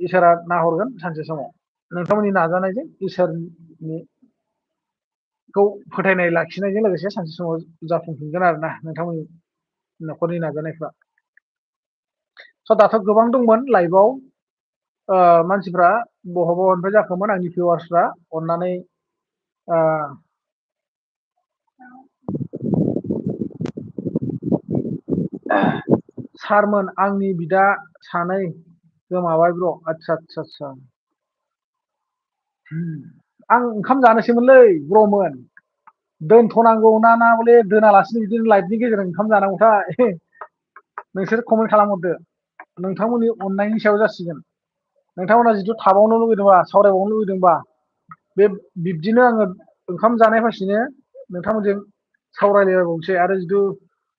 इसोरा नाहरगोन सानसे समाव नोंथांमोननि नाजानायजों इसोरनिखौ फोथायनाय लाखिनायजों लोगोसे सानसे समाव जाफुंफिनगोन आरोना नोंथांमोननि न'खरनि नाजानायफ्रा दाथ' गोबां दंमोन लाइभआव मानसिफ्रा बहा बहानिफ्राय जाखोमोन आंनि भिउवार्सफ्रा अननानै सारमोन आंनि बिदा सानै गोमाबाय ब्र' आदसा आं ओंखाम जानोसैमोनलै ब्र'मोन दोनथ'नांगौ ना बले दोनालासिनो बिदिनो लाइभनि गेजेरजों ओंखाम जानांगौथाय नोंसोर कमेन्ट खालामहरदो नोंथांमोननि अननायनि सायाव जासिगोन नोंथांमोना जिथु थाबावनो लुुबैदोंबा सावरायबावनो लुुबैदोंबा बे बिब्दिनो आङो ओंखाम जानाय फासेनो नोंथांमोनजों सावरायलायबावनोसै आरो जिथु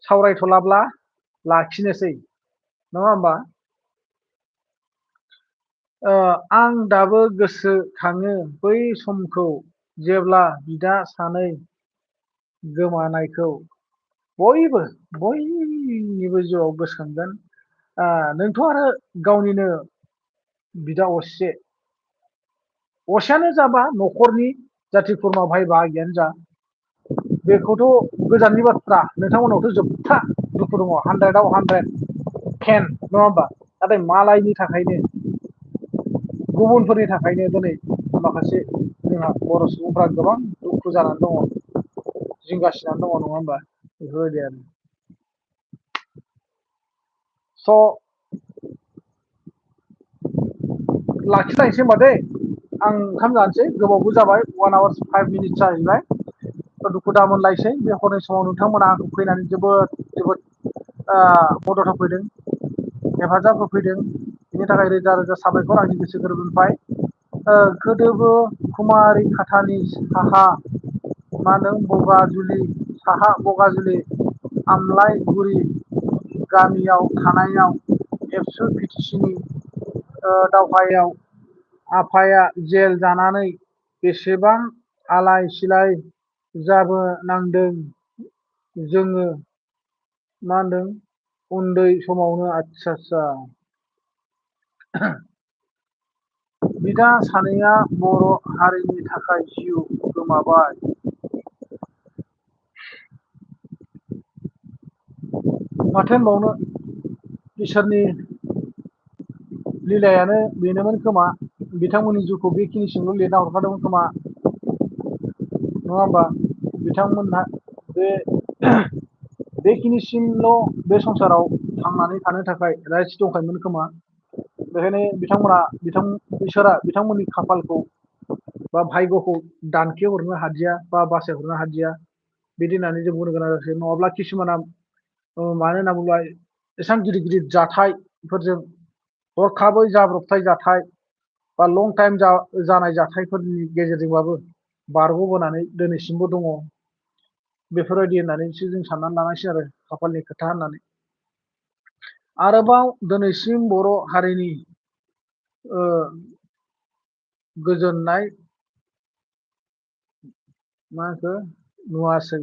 सावरायथ'लाब्ला लाखिनोसै नङा होमबा आं दाबो गोसोखाङो बै समखौ जेब्ला बिदा सानै गोमानायखौ बयनिबो जिउआव गोसोखांगोन नोंथ' आरो गावनिनो बिदा असेयानो जाबा न'खरनि जाथि खुरमा भाय बाहागियानो जा बेखौथ' गोजाननि बाथ्रा नोंथांमोनावथ' जोबथा दुखु दङ 100आव 100 टेन नङा होमबा नाथाय मालायनि थाखायनो गुबुनफोरनि थाखायनो दिनै माखासे जोंहा बर' सुबुंफ्रा गोबां दुखु जानानै दङ जिंगासिनानै दङ नङा होमबा बेफोरबायदि आरो स' लाखिलायनोसै होमबा दै आं ओंखाम जानोसै गोबावबो जाबाय 1 hour 5 minutes जाहैबाय दुखु दा मोनलायसै बे हरनि समाव नोंथांमोना आंखौ फैनानै जोबोद जोबोद मदद होफैदों हेफाजाब होफैदों बिनि थाखाय रोजा रोजा साबायखर आंनि गोसो गोरबोनिफ्राय गोदोबो खुमारि खाथानि साहा मा होनदों बगाजुलि साहा बगाजुलि आमलायगुरि गामियाव थानायाव एबसु पिटिसिनि दावहायाव आफाया जेल जानानै बेसेबां आलाय सिलाय जाबोनांदों जोङो मा होनदों उन्दै समावनो आदसा बिदा सानैया बर' हारिनि थाखाय जिउ गोमाबाय माथो होनबावनो इसोरनि लिलायानो बेनोमोन खोमा बिथांमोननि जिउखौ बेखिनिसिमल' लिरना हरखादोंमोन खोमा नङा होमबा बिथांमोनहा बेखिनिसिमल' बे संसाराव थांनानै थानो थाखाय राइट्स दंखायोमोन खोमा बेखायनो इसोरा बिथांमोननि खाफालखौ बा भाग्यखौ दानखे हरनो हादिया बा बासायहरनो हादिया बिदि होननानै जों बुंनो गोनां जासै नङाब्ला किसुमाना मानो होनना बुङोब्ला एसेबां गिदिर गिदिर जाथायफोरजों हरखाबै जाब्रबथाय जाथाय बा लं टाइम जानाय जाथायफोरनि गेजेरजोंबाबो बारग'बोनानै दिनैसिमबो दङ बेफोरबायदि होननानैसो जों साननानै लानांसिगोन आरो खाफालनि खोथा होननानै आरोबाव दिनैसिम बर' हारिनि गोजोननाय मा होनखो नुवासै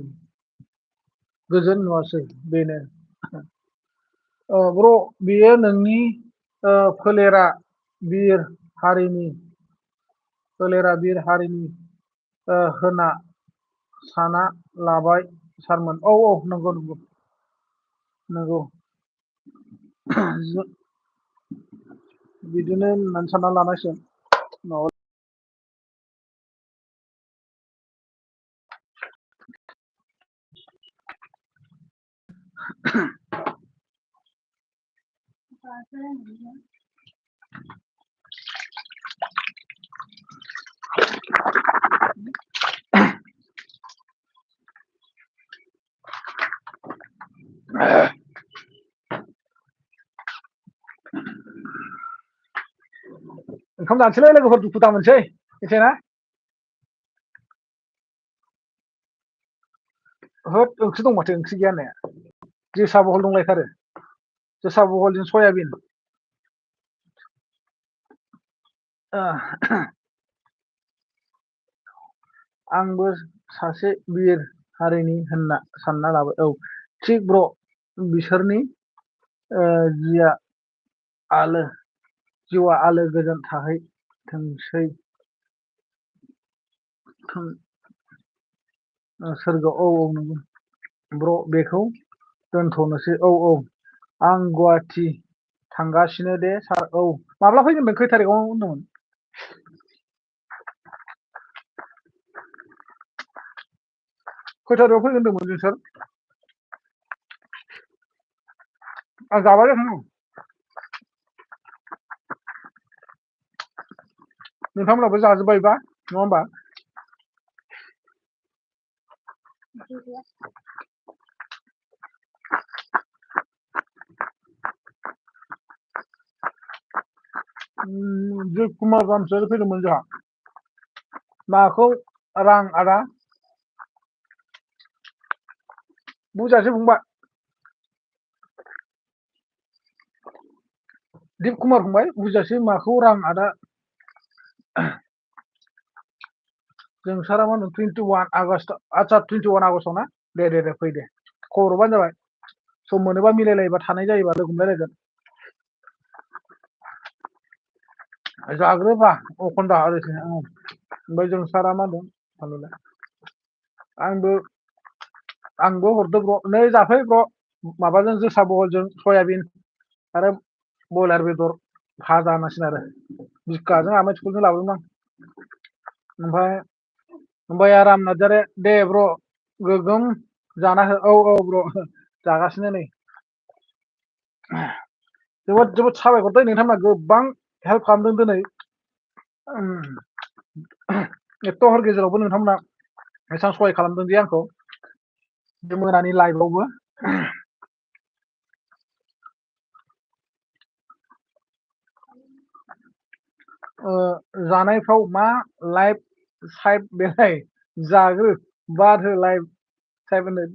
गोजोन नुवासै बेनो ब्र' बेयो नोंनि फोलेरा बिर हारिनि होना साना लाबाय सारमोन औ नंगौ बिदिनो होननानै सानना लानांसिगोन माबा ओंखाम जानोसैलै लोगोफोर दुखु दा मोनसै मिथिबायना होद ओंख्रि दं माथो ओंख्रि गैया होननाया जोसा बहल दंलायथारो जोसा बहलजों सयाबिन आंबो सासे बिर हारिनि होनना सानना लाबाय औ थिग ब्र' बिसोरनि जिउआ आलो गोजोन थाहैथोंसै सोरगोआव औ नंगौ ब्र' बेखौ दोनथ'नोसै औ आं गुवाहाटि थांगासिनो दे सार औ माब्ला फैगोन खै थारिखआव होनदोंमोन खै थारिखआव फैगोन होनदोंमोन नोंसोर आं जाबाय थानो नोंथांमोनहाबो जाजोब्बायबा नङा होमबा कुमार गामसो फैदोंमोन जोंहा माखौ रां आदा बुजासै फंबाय दिप कुमार फंबाय बुजासै माखौ रां आदा जोंसारा मा होनो 21 आगष्ट आदसा 21 आगष्टआव ना दे फै दे खबर हरबानो जाबाय सम मोनोबा मिलायलायोबा थानाय जायोबा लोगो मोनलायलायगोन जाग्रोबा अखन्दा ओरैसो ओमफ्राय जोंसारा मा होनदों आंबो हरदो ब्र' नै जाफै ब्र' माबाजों जोसा बहलजों सयाबिन आरो बयलार बेदर भाजा होनांसिगोन आरो बिखाजों आमाइ थुखुलजों लाबोदोंमोन आं ओमफ्राय ओमफ्राय आराम नार्जारि दे ब्र' गोगोम जाना हो औ ब्र' जागासिनो नै जोबोद जोबोद साबायखर दै नोंथांमोना गोबां हेल्प खालामदों दिनै एथ' हर गेजेरावबो नोंथांमोना एसेबां सहाय खालामदों जे आंखौ बे मोनानि लाइभआवबो जानायफ्राव मा लाइफ साइड बेलाय जाग्रो बाद हो लाइफ साइड होनो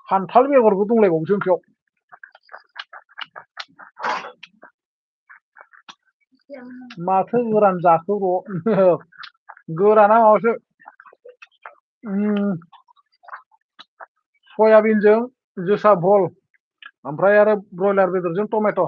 खान्थाल बेगरबो दंलायबावोसो ओंख्रियाव माथो गोरान जाखो र' गोराना माबासो सयाबिनजों जोसा भल ओमफ्राय आरो ब्रयलार बेदरजों टमेट'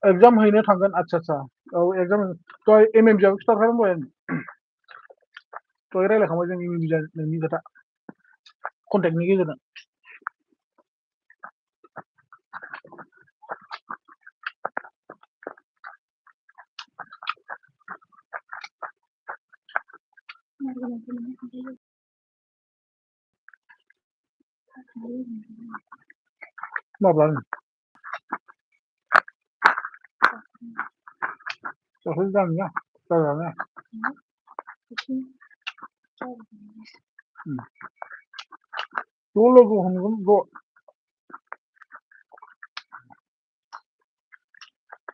एग्जाम हैनो थांगोन आदसा औ एग्जाम दहाय एमएमबिआव खिथाखादों दहाय रायलायखांबाय जों एमएमबि नोंनि खोथा कन्टेक्टनि गेजेरजों माब्ला दाखालि जानाया जाजानाया ज' लोगो हमगोन ज'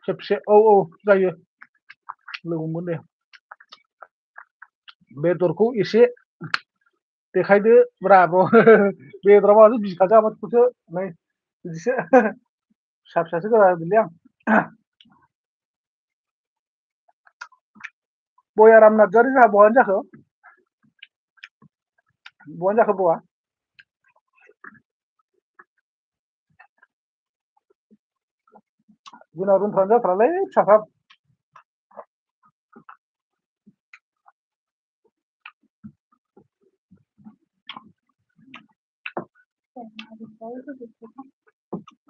खेबसे औ जायो लोगो हमगोन दे बेदरखौ एसे देखायदो ब्रा ब्र' बेदरा माथो बिखा जाबाखौसो नै बिदिसो फिसा फिसासो गोदा होदोंलै आं बयाराम नार्जारि जोंहा बहानि जाखो बहानि जाखो बवा जोंना रुमफ्रानो जाथारालै फिसाफ्रा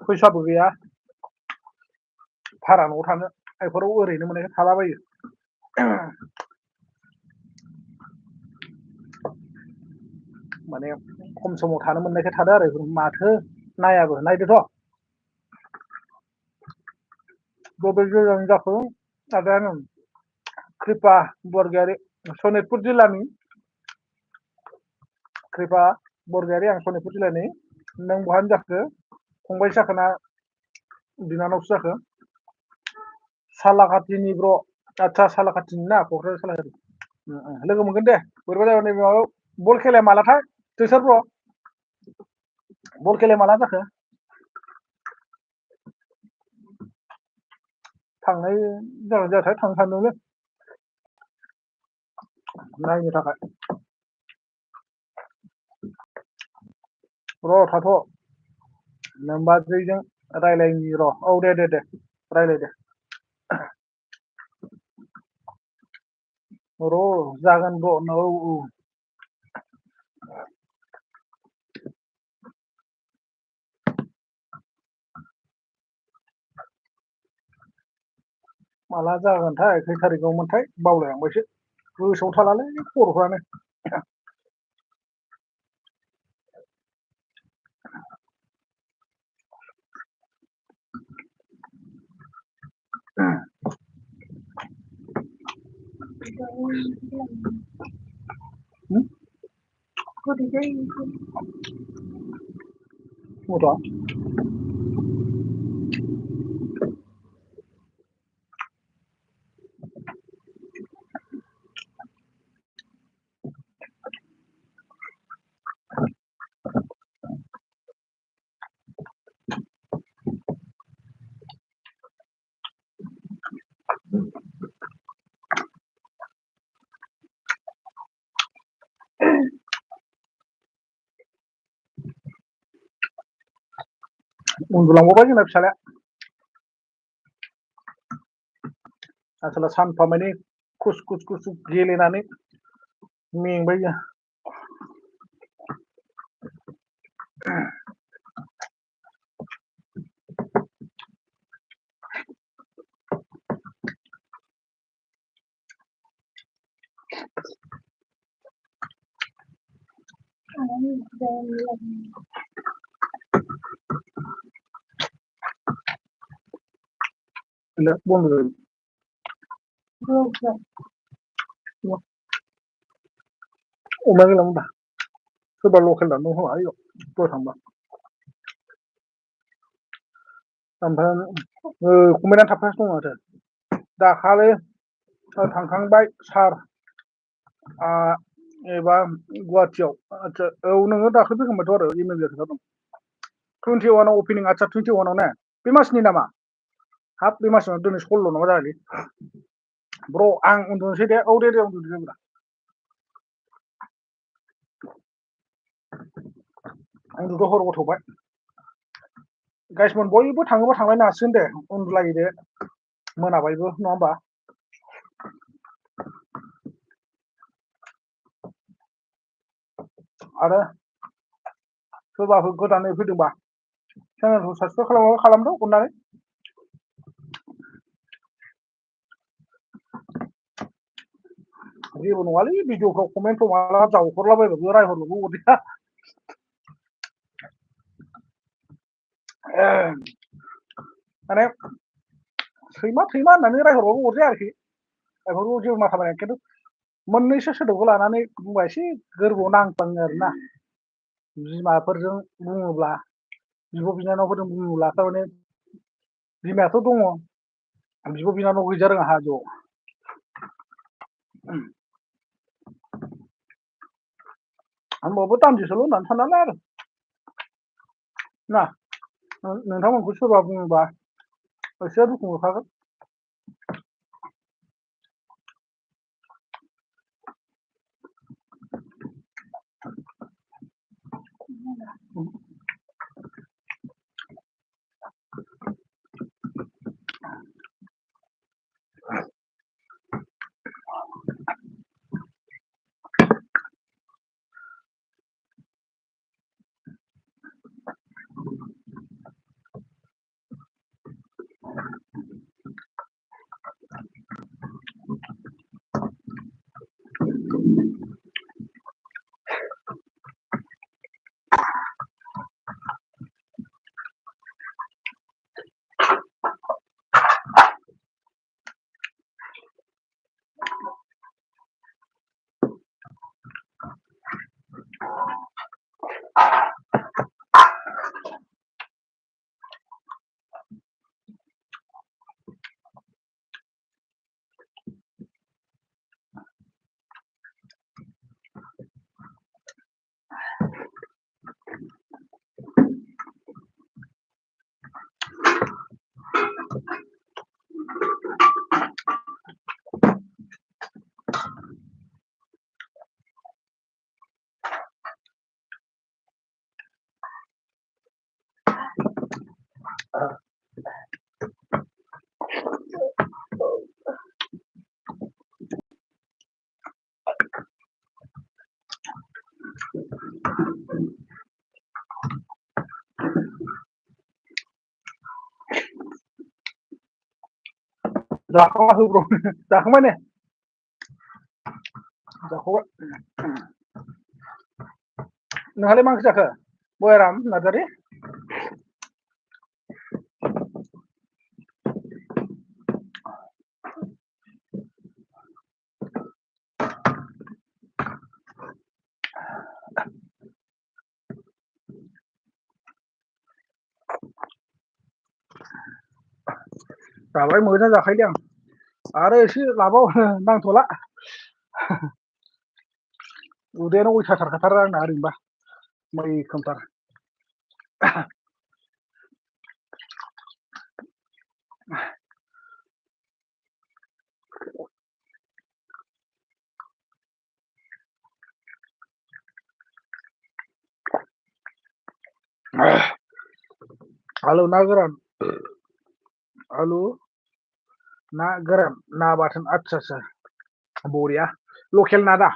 फैसाबो गैया भारा न'आव थानो बेफोराव ओरैनो मोननायखाय थालाबायो माने खम समाव थानो मोननायखाय थादो आरो माथो नायाबो नायदोथ' बबे जिल्लानि जाखो आदायानो कृपा बरगयारि सनितपुर जिल्लानि कृपा बरगयारि आं सनितपुर जिल्लानि नों बहानि जाखो फंबायसो जाखोना बिनानावसो जाखो सालाकाथिनि ब्र' आदसा सालाकाथिनि ना क'क्राझार सालाकाथि लोगो मोनगोन दे बोरैबा जागोन नैबे माबायाव बल खेलाया मालाथाय जोसार ब्र' बल खेलाया माला जाखो थांनाय जागोन जायाथाय थांनो सानदोंलै नायनो थाखाय र' थाथ' नों बाजैजों रायलायनि र' औ दे रायलाय दे र' जागोन र' औ माला जागोनथाय खै थारिखआव मोनथाय बावलायलांबायसो गोसोआव थालालै खर'फ्रानो मथा उन्दुलांबावबाय जोंना फिसालाया आसोला सानफा मानि खुस खुस खुस गेलेनानै मेंबाय जों बन्द जायो अमा गैलामोन दा सोरबा लकेल दानदों खोमा ओइयाव दहाय थांबा ओमफ्राय कमेन्टआ थाबथागासिनो दं माथो दाखालि थांखांबाय सार एबा गुवाहाटियाव आदसा औ नोङो दाख्लै फैखांबायथ' आरो इमेल खोथा दं 21 अपेनिं आदसा 21 ने बे मासनि नामा हाब बे मासाव दिनै 16 नामा जागोन ब्र आं उन्दुनोसै दे औ दे उन्दुदो होनब्ला उन्दुदो हरबो थौबाय गाइसमोन बयबो थाङोबा थांलायनो हासिगोन दे उन्दुलायदो मोनाबायबो नङा होमबा आरो सोरबाफोर गोदानै फैदोंबा चेनेलखौ साबसक्राइब खालामाबा खालामदो अननानै जेबो नङालै भिडिअफ्राव कमेन्टफ्राव मालाबा जावहरलाबायबाबो रायहरनोबो अरजाया माने सैमा होननानै रायहरबाबो अरजाया आरोखि बेफोरखौ जेबो माथा मारिया खिन्थु मोननैसो सोदोबखौ लानानै बुंबा एसे गोरबोआव नांफ्लाङो आरोना बिमाफोरजों बुङोब्ला बिब' बिनानावफोरजों बुङोब्ला थारमाने बिमायाथ' दङ बिब' बिनानाव गैजा रोङा हाजोआव होमबाबो दान्दिसेल' होननानै साननानै आरो ना नोंथांमोनखौ सोरबा बुङोबा एसे दुखु मोनखागोन जाखांबाय ब्र जाखांबाय ने जाखांबाय नोंहालाय मा ओंख्रि जाखो बयाराम नार्जारि जाबाय मोजां जाखायोलै आं आरो एसे लाबाव नांथ'ला उदैयानो अयथासार खाथारो आंना ओरैनोबा मैखोमथार आलु ना गोरान आलु ना गोरान ना बाथोन आदसा बरिया लकेल ना दा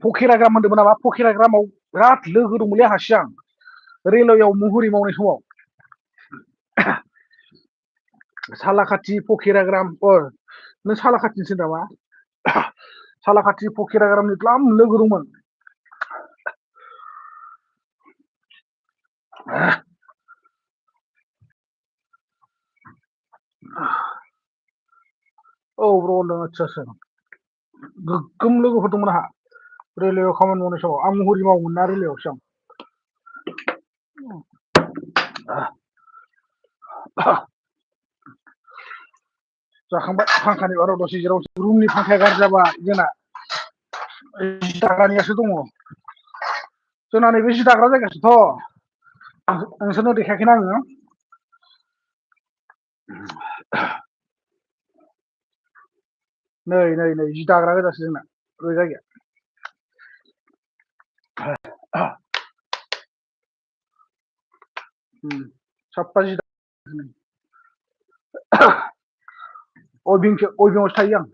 फकिराग्राम होनदोंमोन नामा फकिराग्रामाव बिराद लोगो दंमोनलै आंहा सिगां रेलवेयाव मुहुरि मावनाय समाव सालाखाथि फकिराग्राम नों सालाखाथिनिसो नामा सालाखाथि फकिराग्रामनि द्लाम लोगो दंमोन औ ब्र होनदों आदसा गोग्गोम लोगोफोर दंमोन आंहा रेलवेयाव खामानि मावनाय समाव आं मुहुरि मावोमोन ना रेलवेयाव सिगां जाखांबाय फांखानि बाराव दसे जिरायनोसै रुमनि फांखाया गाज्रि जाबाय जोंना जि दाग्रानियासो दङ जोंना नैबे जि दाग्रा जायगासोथ' नोंसोरनो देखायाखैना आङो नै जि दाग्रा गोजासो जोंना बे जायगाया साफा जि अइभिंआवसो थायो आं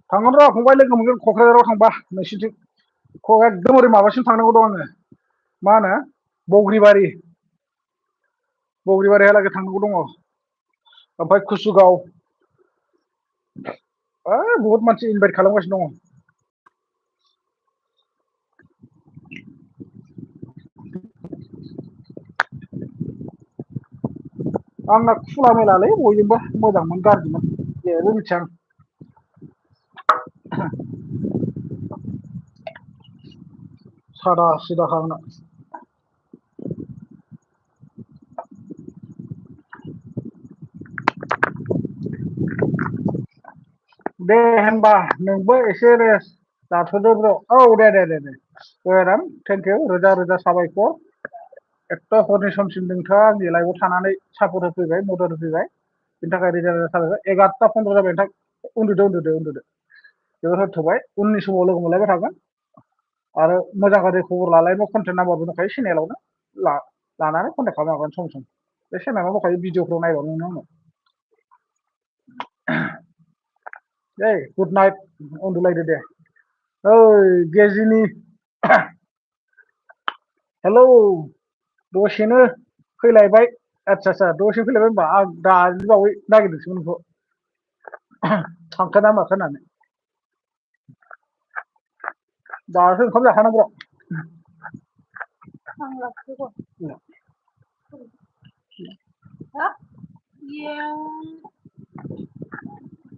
थांगोन र' फंबाय लोगो मोनगोन क'क्राझाराव थांबा नोंसिनिथिं एकदम ओरै माबासिम थांनांगौ दं आङो मा होनो बग्रिबारिहालागै थांनांगौ दङ ओमफ्राय कुसुगाव बहुत मानसि इनभाइट खालामगासिनो दङ आंना खुला मेलालै बयजोंबो मोजांमोन गाज्रिमोन जेबो मिथिया आं सादा सिदाखा आंना दे होनबा नोंबो एसे रेस्ट लाथ'दो ब्र औ दे वेलकाम थेंक इउ रोजा रोजा साबायखर एथ' हरनि समसिम नोंथाङा आंनि लाइफआव थानानै सापर्ट होफैबाय मदद होफैबाय बिनि थाखाय रोजा रोजा साबायखर 11:15 जाबाय नोंथां उन्दुदो जोबोद होथ'बाय उननि समाव लोगो मोनलायबाय थागोन आरो मोजां गाज्रि खबर लालायनो कन्टेक्ट नाम्बारबो दंखायो चेनेलावनो लानानै कन्टेक्ट खालामनो हागोन सम सम बे चेनेलाव दंखायो भिडिअफ्राव नायबानो मोनो आंनाव दे गुड नाइट उन्दुलायदो दे ओइ गेजिनि हेलौ दसेनो फैलायबाय आदसा दसेनो फैलायबाय होनबा आं दानि बावै नागिरदोंसोमोन नोंखौ थांखोना माखो होननानै दासो ओंखाम जाखानांगौ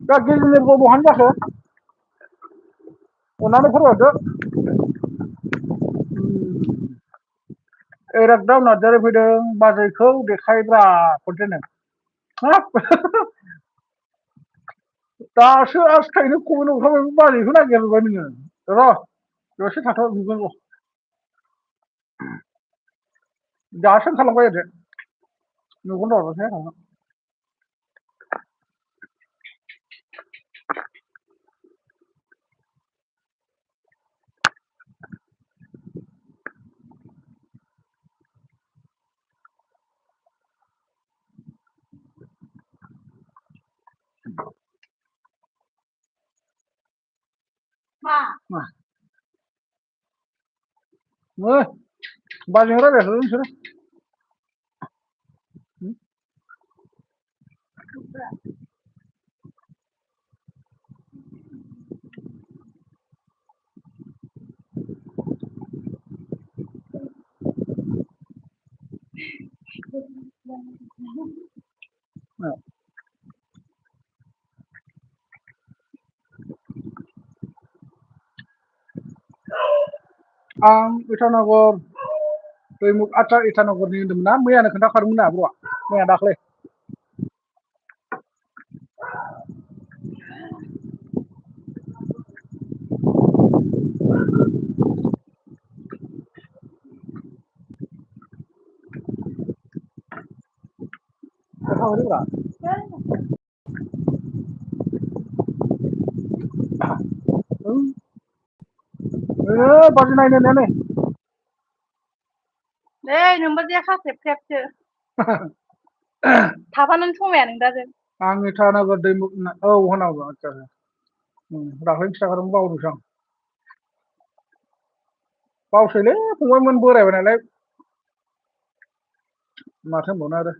दा गेजेरनिखौ बहानि जाखो अननानै फोरमायहरदो एरागदाव नार्जारि फैदों बाजैखौ देखायब्रा कन्टेक्ट हाब दासो आसखायनो खबर ओंखारबाय बाजैखौ नागिरबाय नोङो र' दसे थाथ' नुगोन र' दासो ओंखारलांबाय ओरैनो नुगोन र' दसे थाना मा बाजैजों रायज्लायहरदों नोंसोरो आं इटानगर दैमुग आचार इटानगरनि होन्दोंमोन ना मैयानो खोन्थाखादोंमोन ना ब्र'आ मैया दाख्लै खोन्थाहरदोब्रा बाजि नायनो होननाया नै नोंबो जे खाख्रेब-ख्रेबसो थाफानोनो समाया नों दाजों आं इटानगर दैमुग औ होनांगौ आदसा दाख्लै खिन्थाखादोंमोन बावदोंसो आं बावसैलै फंबायमोन बोरायबाय नालाय माथो होनबावनो आरो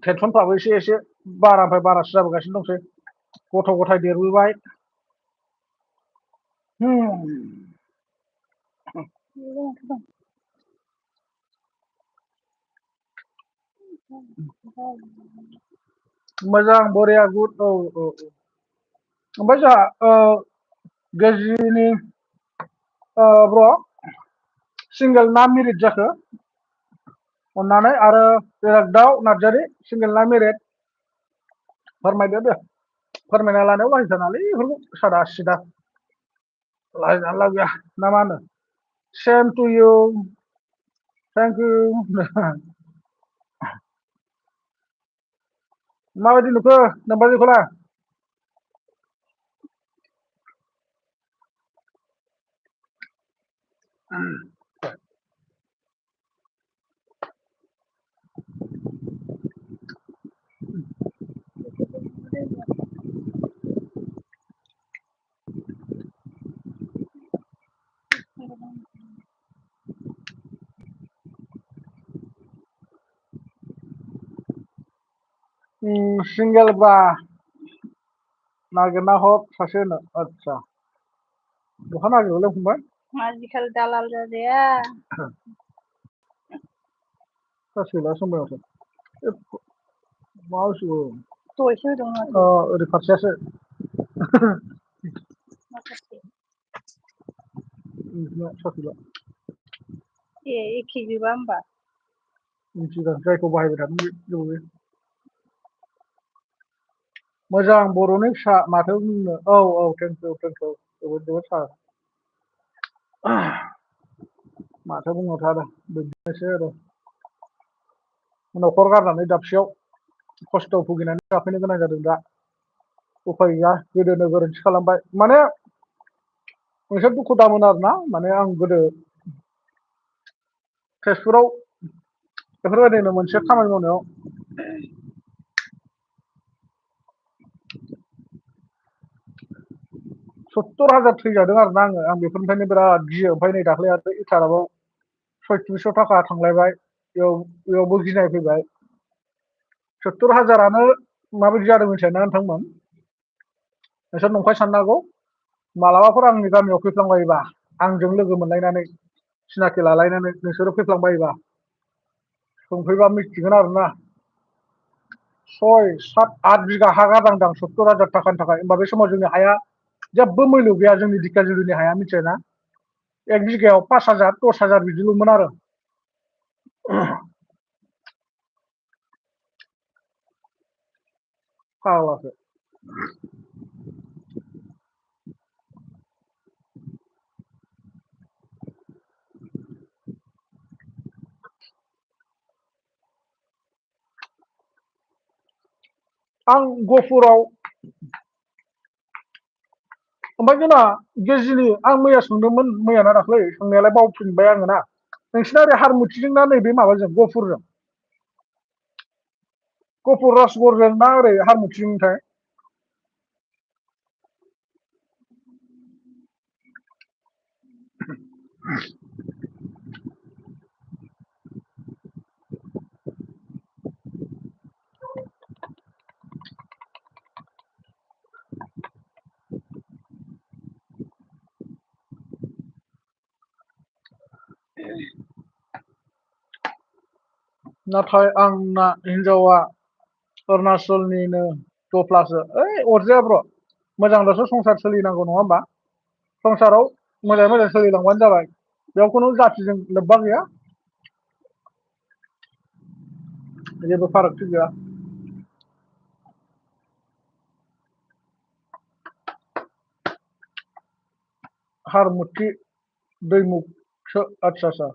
टेनसनफ्राबो एसे बारानिफ्राय बारासो जाबोगासिनो दंसै गथ' गथाय देरबोबाय मोजां बरिया गुड औ ओमफ्राय जोंहा गेजिनि ब्र' सिंगेल ना मेरिट जाखो अननानै आरो इरागदाव नार्जारि सिंगेल ना मेरिट फोरमायदो दे फोरमायना लानायाव लाजिथारनाङालै बेफोरखौ सादा सिदा लाजिनानै लाब गैया ना मा होनो same to you thank you माबायदि नुखो नोम्बाजैखौलाय सिंगेल बा नागिरना हर सासे होनो आदसा बहा नागिरबायलै फंबाय आजिखालि दालाल जाजाया जासिगोन समबार मावसिगौ दहायसो होदोंमोन ओरै फारसेयासो माखासे साख्रिला एखे जोबा होमबा मिथिगा जायखौ बाहायबाय थादों बे जोबो मोजां बर'नि फिसा माथो बुंनो औ थेंक इउ जोबोद सार माथो बुंनोथो आरो बिदिनोसै आरो न'खर गारनानै दाबसेयाव खस्थ' भुगिनानै जाफैनो गोनां जादों दा उफाय गैया गोदोनो गोरोन्थि खालामबाय माने नोंसोर दुखु दामोन आरोना माने आं गोदो तेजपुराव बेफोरबायदिनो मोनसे खामानि मावनायाव 70,000 थैजादों आरोना आं बेफोरनिफ्रायनो बिराद गियो ओमफ्राय नै दाख्लै आरो इटाराबाव 3700 थाखा थांलायबाय बेयावबो गिनाय फैबाय 70,000आनो माबायदि जादों मिथियाना नोंथांमोन नोंसोर नंखाय साननो हागौ मालाबाफोर आंनि गामियाव फैफ्लांबायोबा आंजों लोगो मोनलायनानै सिनाखि लालायनानै नोंसोरो फैफ्लांबायोबा संफैबा मिथिगोन आरोना 6, 7, 8 बिघा हा गारदांदां 70,000 थाखानि थाखाय होमबा बे समाव जोंनि हाया जेबो मैल्य गैया जोंनि दिखियाजुलिनि हाया मिथिबायना 1 बिघायाव 5,000 10,000 बिदिल'मोन आरो फाग्लासो आं गहपुराव ओमफ्राय जोंना गेजिनि आं मैया सोंदोंमोन मैयाना दाख्लै सोंनायालाय बावफिनबाय आङो ना नोंसिना ओरै हारमुथिजों ना नैबे माबाजों गहपुरजों गहपुर राजगड़जों ना ओरै हारमुथिजोंथाय नाथाय आंना हिनजावा अरुणाचलनिनो दफ्लासो ओइ अरजाया ब्र मोजांल'सो संसार सोलिनांगौ नङा होमबा संसाराव मोजाङै मोजां सोलिलांबानो जाबाय बेयाव खुनु जातिजों लोब्बा गैया जेबो फारागथि गैया हारमुथि दैमुगसो आदसा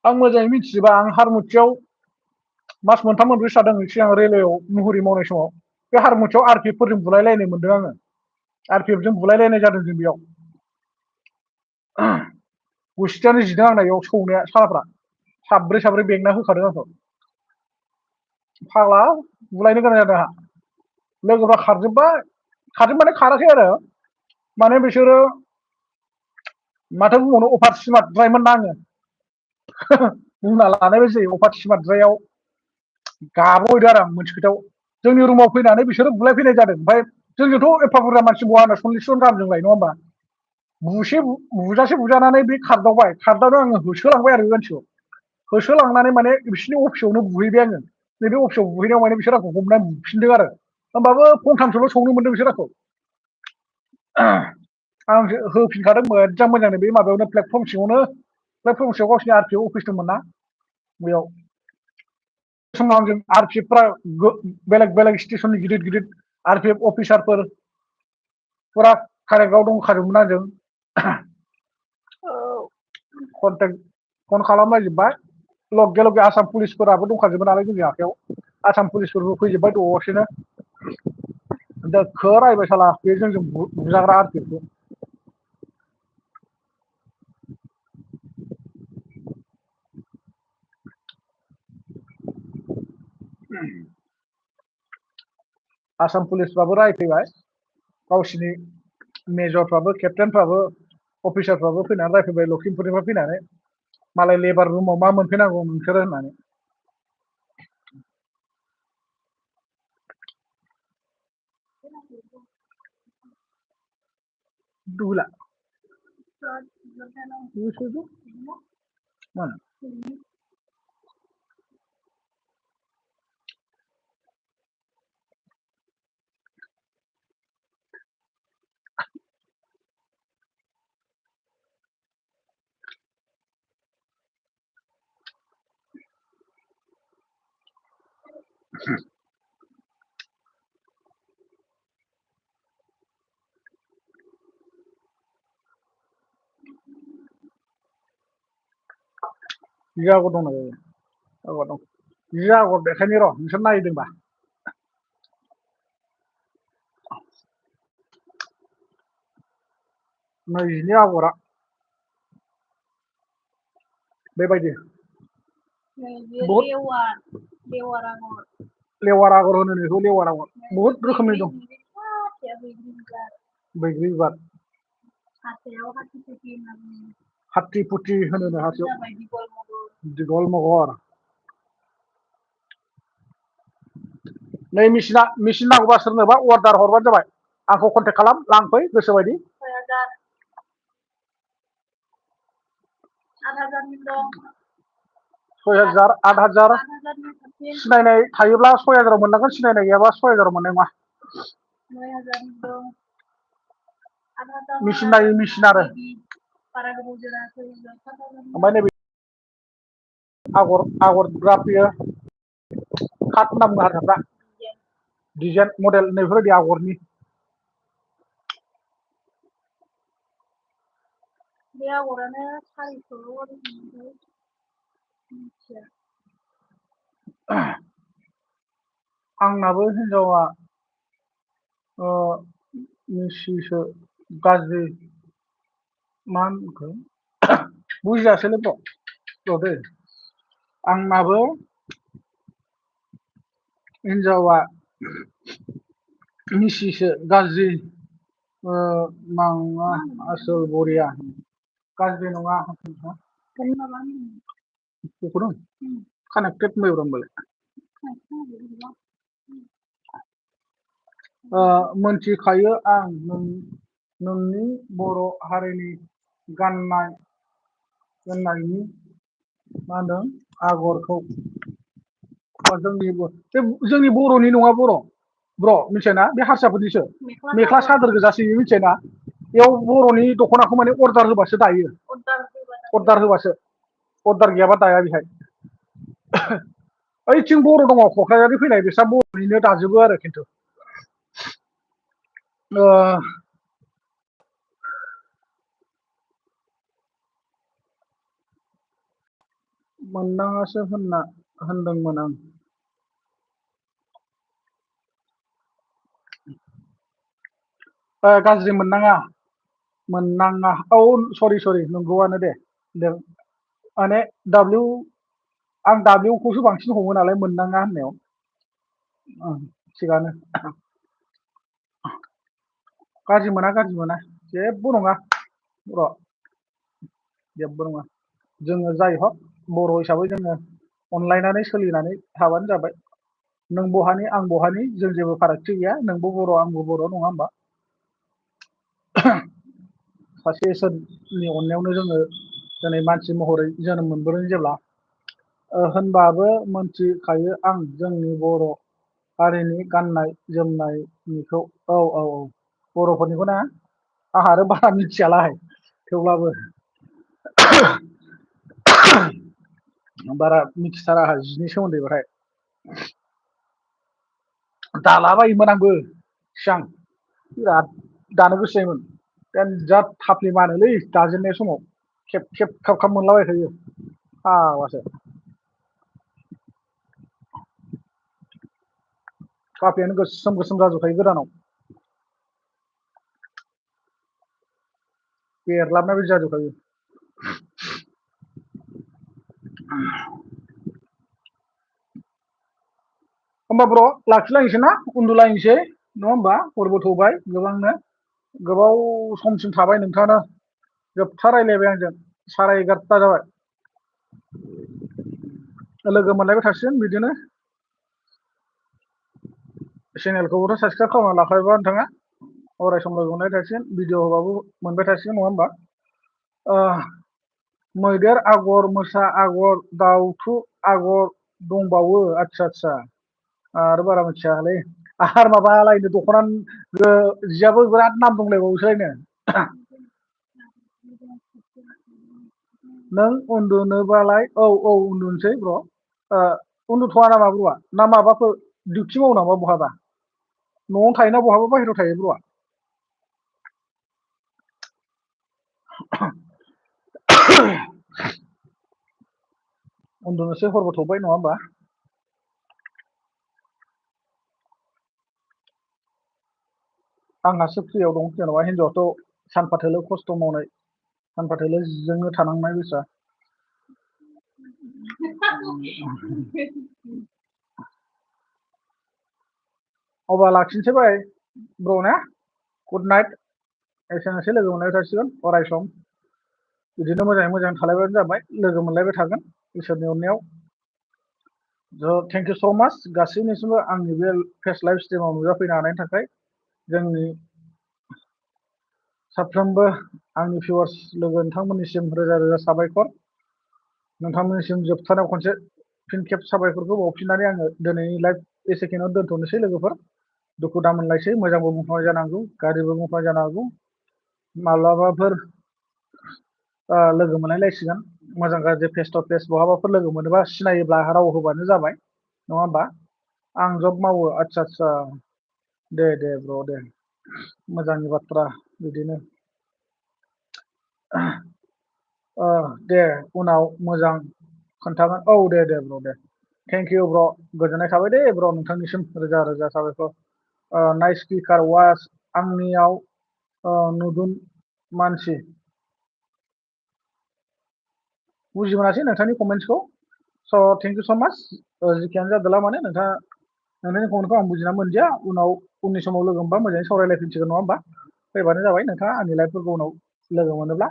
आं मोजाङै मिथिजोबा आं हारमुथियाव मास मोनथाम मोनब्रै थादों सिगां रेलवेआव मुहुरि मावनाय समाव बे हारमुथियाव आरपिएफफोरजों बुलायलायनाय मोनदों आङो आरपिएफजों बुलायलायनाय जादों जों बेयाव गुस्थियानो जिदों आंना बेयाव सौनाया सालाफ्रा साब्रै बेंना होखादों आंखौ फाग्ला बुलायनो गोनां जादों आंहा लोगोफ्रा खारजोबबाय खाराखै आरो माने बिसोरो माथो बुंबावनो अफार स्मार्टद्रायमोन ना आङो बुंना लानाय बायदि जायो अफार स्मार्टद्रायाव गाब्र'हैदों आरो आं मोनसे खोथायाव जोंनि रुमाव फैनानै बिसोरो बुलायफैनाय जादों ओमफ्राय जोंजोंथ' एफा बुरजा मानसि बहा होनो 40 जन गाहाम जोंलाय नङा होमबा बुजासे बुजानानै बे खारदावनानै आङो होसोलांबाय आरो बे मानसिखौ होसोलांनानै माने बिसोरनि अफिसावनो बुहैबाय आङो नैबे अफिसाव बुहैनायाव माने बिसोर आंखौ हमनानै बुफिनदों आरो होमबाबो फंथामसोल' सौनो मोनदों बिसोर आंखौ आं होफिनखादों मोजां मोजांनो बे माबायावनो प्लेटफर्म सिङावनो प्लेटफर्म सिङाव गावसिनि आरपिएफ अफिस दंमोन ना बेयाव समाव आंजों आरपिएफफ्रा बेलेग बेलेग स्टेसननि गिदिर आरपिएफ अफिसारफोर फुरा कारेक्टआव दंखाजोबोमोन आंजों कन्टेक्ट फन खालामलायजोब्बाय लगे आसाम पुलिसफोराबो दंखाजोबो नालाय जोंनि आखायाव आसाम पुलिसफोरबो फैजोब्बाय दसेनो दोखो रायबाय साला बे जोंजों बुजाग्रा आरपिएफखौ आसाम पुलिसफ्राबो रायफैबाय गावसिनि मेजरफ्राबो केप्टेनफ्राबो अफिसारफ्राबो फैनानै रायफैबाय लखिमपुरनिफ्राय फैनानै मालाय लेबार रुमाव मा मोनफैनांगौ नोंसोरो होननानै दुला mana jia आगर दं ना आगर दं jia आगर देखायनि र' नोंसोर नायदोंबा नैजिनि आगरा बेबायदि बहुत लेवार आगर होनो बेखौ लेवार आगर बहुत रोखोमनि दं बैग्रि बिबार हाथि फुथि होनो हाथियाव दिगल मगर नै मेसिन नांगौबा सोरनोबा अर्डार हरबानो जाबाय आंखौ कन्टेक्ट खालाम लांफै गोसोबायदि 6000 8000 सिनायनाय थायोब्ला 6000 मोननांगोन सिनायनाय गैयाबा 6000 मोननाय नङा मेसिन नायै मेसिन आरो ओमफ्राय नैबे आगर फैयो काट होनना बुङो हारसाफ्रा डिजाइन मडेल नैफोरबायदि आगरनि बे आगरानो 400 आंनाबो हिनजावा मिसिसो गाज्रि मा होनखो बुजियासैलै दै आंनाबो हिनजावा मिसिसो गाज्रि माङा आसोल बरिया गाज्रि नङा बेखौनो कानेक्टेड होनबाय मोनथिखायो आं नोंनि बर' हारिनि गाननाय गाननायनि मा होनदों आगरखौ जोंनि बर'नि नङा ब्र' मिथियाना बे हारसाफोरनिसो मेख्ला सादोर गोजासो मिथियाना बेयाव बर'नि दख'नाखौ माने अर्डार होबासो दायो अर्डार होबासो अर्डार गैयाबा दाया बेहाय ओइथिं बर' दङ क'क्राझारनि फैनाय बिस्रा बर'निनो दाजोबो आरो खिन्थु मोननाङासो होनदोंमोन आं गाज्रि मोननाङा औ सरि नंगौआनो दे माने आं दाब्लिउखौसो बांसिन हमो नालाय मोननाङा होननायाव थिगानो गाज्रि मोना जेबो नङा र' जेबो नङा जोङो जाय हक बर' हिसाबै जोङो अनलायनानै सोलिनानै थाबानो जाबाय नों बहानि आं बहानि जों जेबो फारागथि गैया नोंबो बर' आंबो बर' नङा होमबा सासे इसोरनि अननायावनो जोङो दिनै मानसि महरै जोनोम मोनबोदों जेब्ला होनबाबो मोनथिखायो आं जोंनि बर' हारिनि गाननाय जोमनायनिखौ औ बर'फोरनिखौ ना आंहा आरो बारा मिथियालाय थेवब्लाबो बारा मिथिथारा जिनि सोमोन्दै बाथाय दालाबायोमोन आंबो सिगां बिराद दानो गोसो जायोमोन बिराद थाफ्लि मानोलै दाजेननाय समाव खेब मोनलाबायखायो फाग्लासो काफ्रियानो गोसोम जाजोबखायो गोदानाव बेरलाबनाय बायदि जाजोबखायो होमबा ब्र' लाखिलायनोसै ना उन्दुलायनोसै नङा होमबा हरबो थौबाय गोबांनो गोबाव समसिम थाबाय नोंथाङानो जोबथा रायलायबाय आंजों 11:30 जाबाय लोगो मोनलायबाय थासिगोन बिदिनो चेनेलखौबोथ' साबसक्राइब खालामना लाखायोबा नोंथाङा अराय सम लोगो मोनलायबाय थासिगोन भिडिअ होबाबो मोनबाय थासिगोन नङा होमबा मैदेर आगर मोसा आगर दाउथु आगर दंबावो आदसा आरो बारा मिथियालै आरो माबालायनो दख'ना जियाबो बिराद नाम दंलायबावोसोलायनो नों उन्दुनोबालाय औ उन्दुनोसै ब्र' उन्दुथ'वा नामा ब्र'आ ना माबाफोर डिउटि मावो नामा बहाबा न'आव थायोना बहाबा बाहेरायाव थायो ब्र'आ उन्दुनोसै हरबो थौबाय नङा होमबा आंहासो फ्रियाव दं जेन'बा हिनजावाथ' सानफाथोलो खस्थ' मावनाय सानफाथोलो जिजोंनो थानांनाय बेस्रा अब्ला लाखिनोसै बाय ब्र' ना गुड नाइट एसेनोसै लोगो मोनलायबाय थासिगोन अराय सम बिदिनो मोजाङै मोजां थालायबानो जाबाय लोगो मोनलायबाय थागोन इसोरनि अननायाव थेंक इउ स' माच गासैनिसिमबो आंनि बे फेस लाइभ स्ट्रिमाव नुजाफैनो हानायनि थाखाय जोंनि साफ्रोमबो आंनि भिउवार्स लोगो नोंथांमोननिसिम रोजा साबायखर नोंथांमोननिसिम जोबथारनायाव खनसे फिन खेब साबायखरखौ बावफिननानै आङो दिनैनि लाइभ एसेखिनियाव दोनथ'नोसै लोगोफोर दुखु दामोनलायसै मोजांबो बुंफ्लांबाय जानो हागौ गाज्रिबो बुंफ्लांबाय जानो हागौ माब्लाबाफोर लोगो मोनलायलायसिगोन मोजां गाज्रि फेस टु फेस बहाबाफोर लोगो मोनोबा सिनायोब्ला राव होबानो जाबाय नङा होमबा आं जब मावो आदसा दे ब्र' दे मोजांनि बाथ्रा बिदिनो दे उनाव मोजां खोन्थागोन औ दे ब्र' दे थेंक इउ ब्र' गोजोननाय थाबाय दे ब्र' नोंथांनिसिम रोजा साबायखर नाइस स्पिकार वाच आंनियाव नुदों मानसि बुजि मोनासै नोंथांनि कमेन्ट्सखौ स' थेंक इउ स' माच जिखियानो जादोंला माने नोंथांनि कमेन्टखौ आं बुजिना मोनदिया उननि समाव लोगो मोनबा मोजाङै सावरायलायफिनसिगोन नङा होमबा फैबानो जाबाय नोंथाङा आंनि लाइभफोरखौ उनाव लोगो मोनोब्ला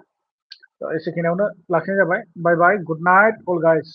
एसेखिनियावनो लाखिनाय जाबाय बाय गुड नाइट अल गाइस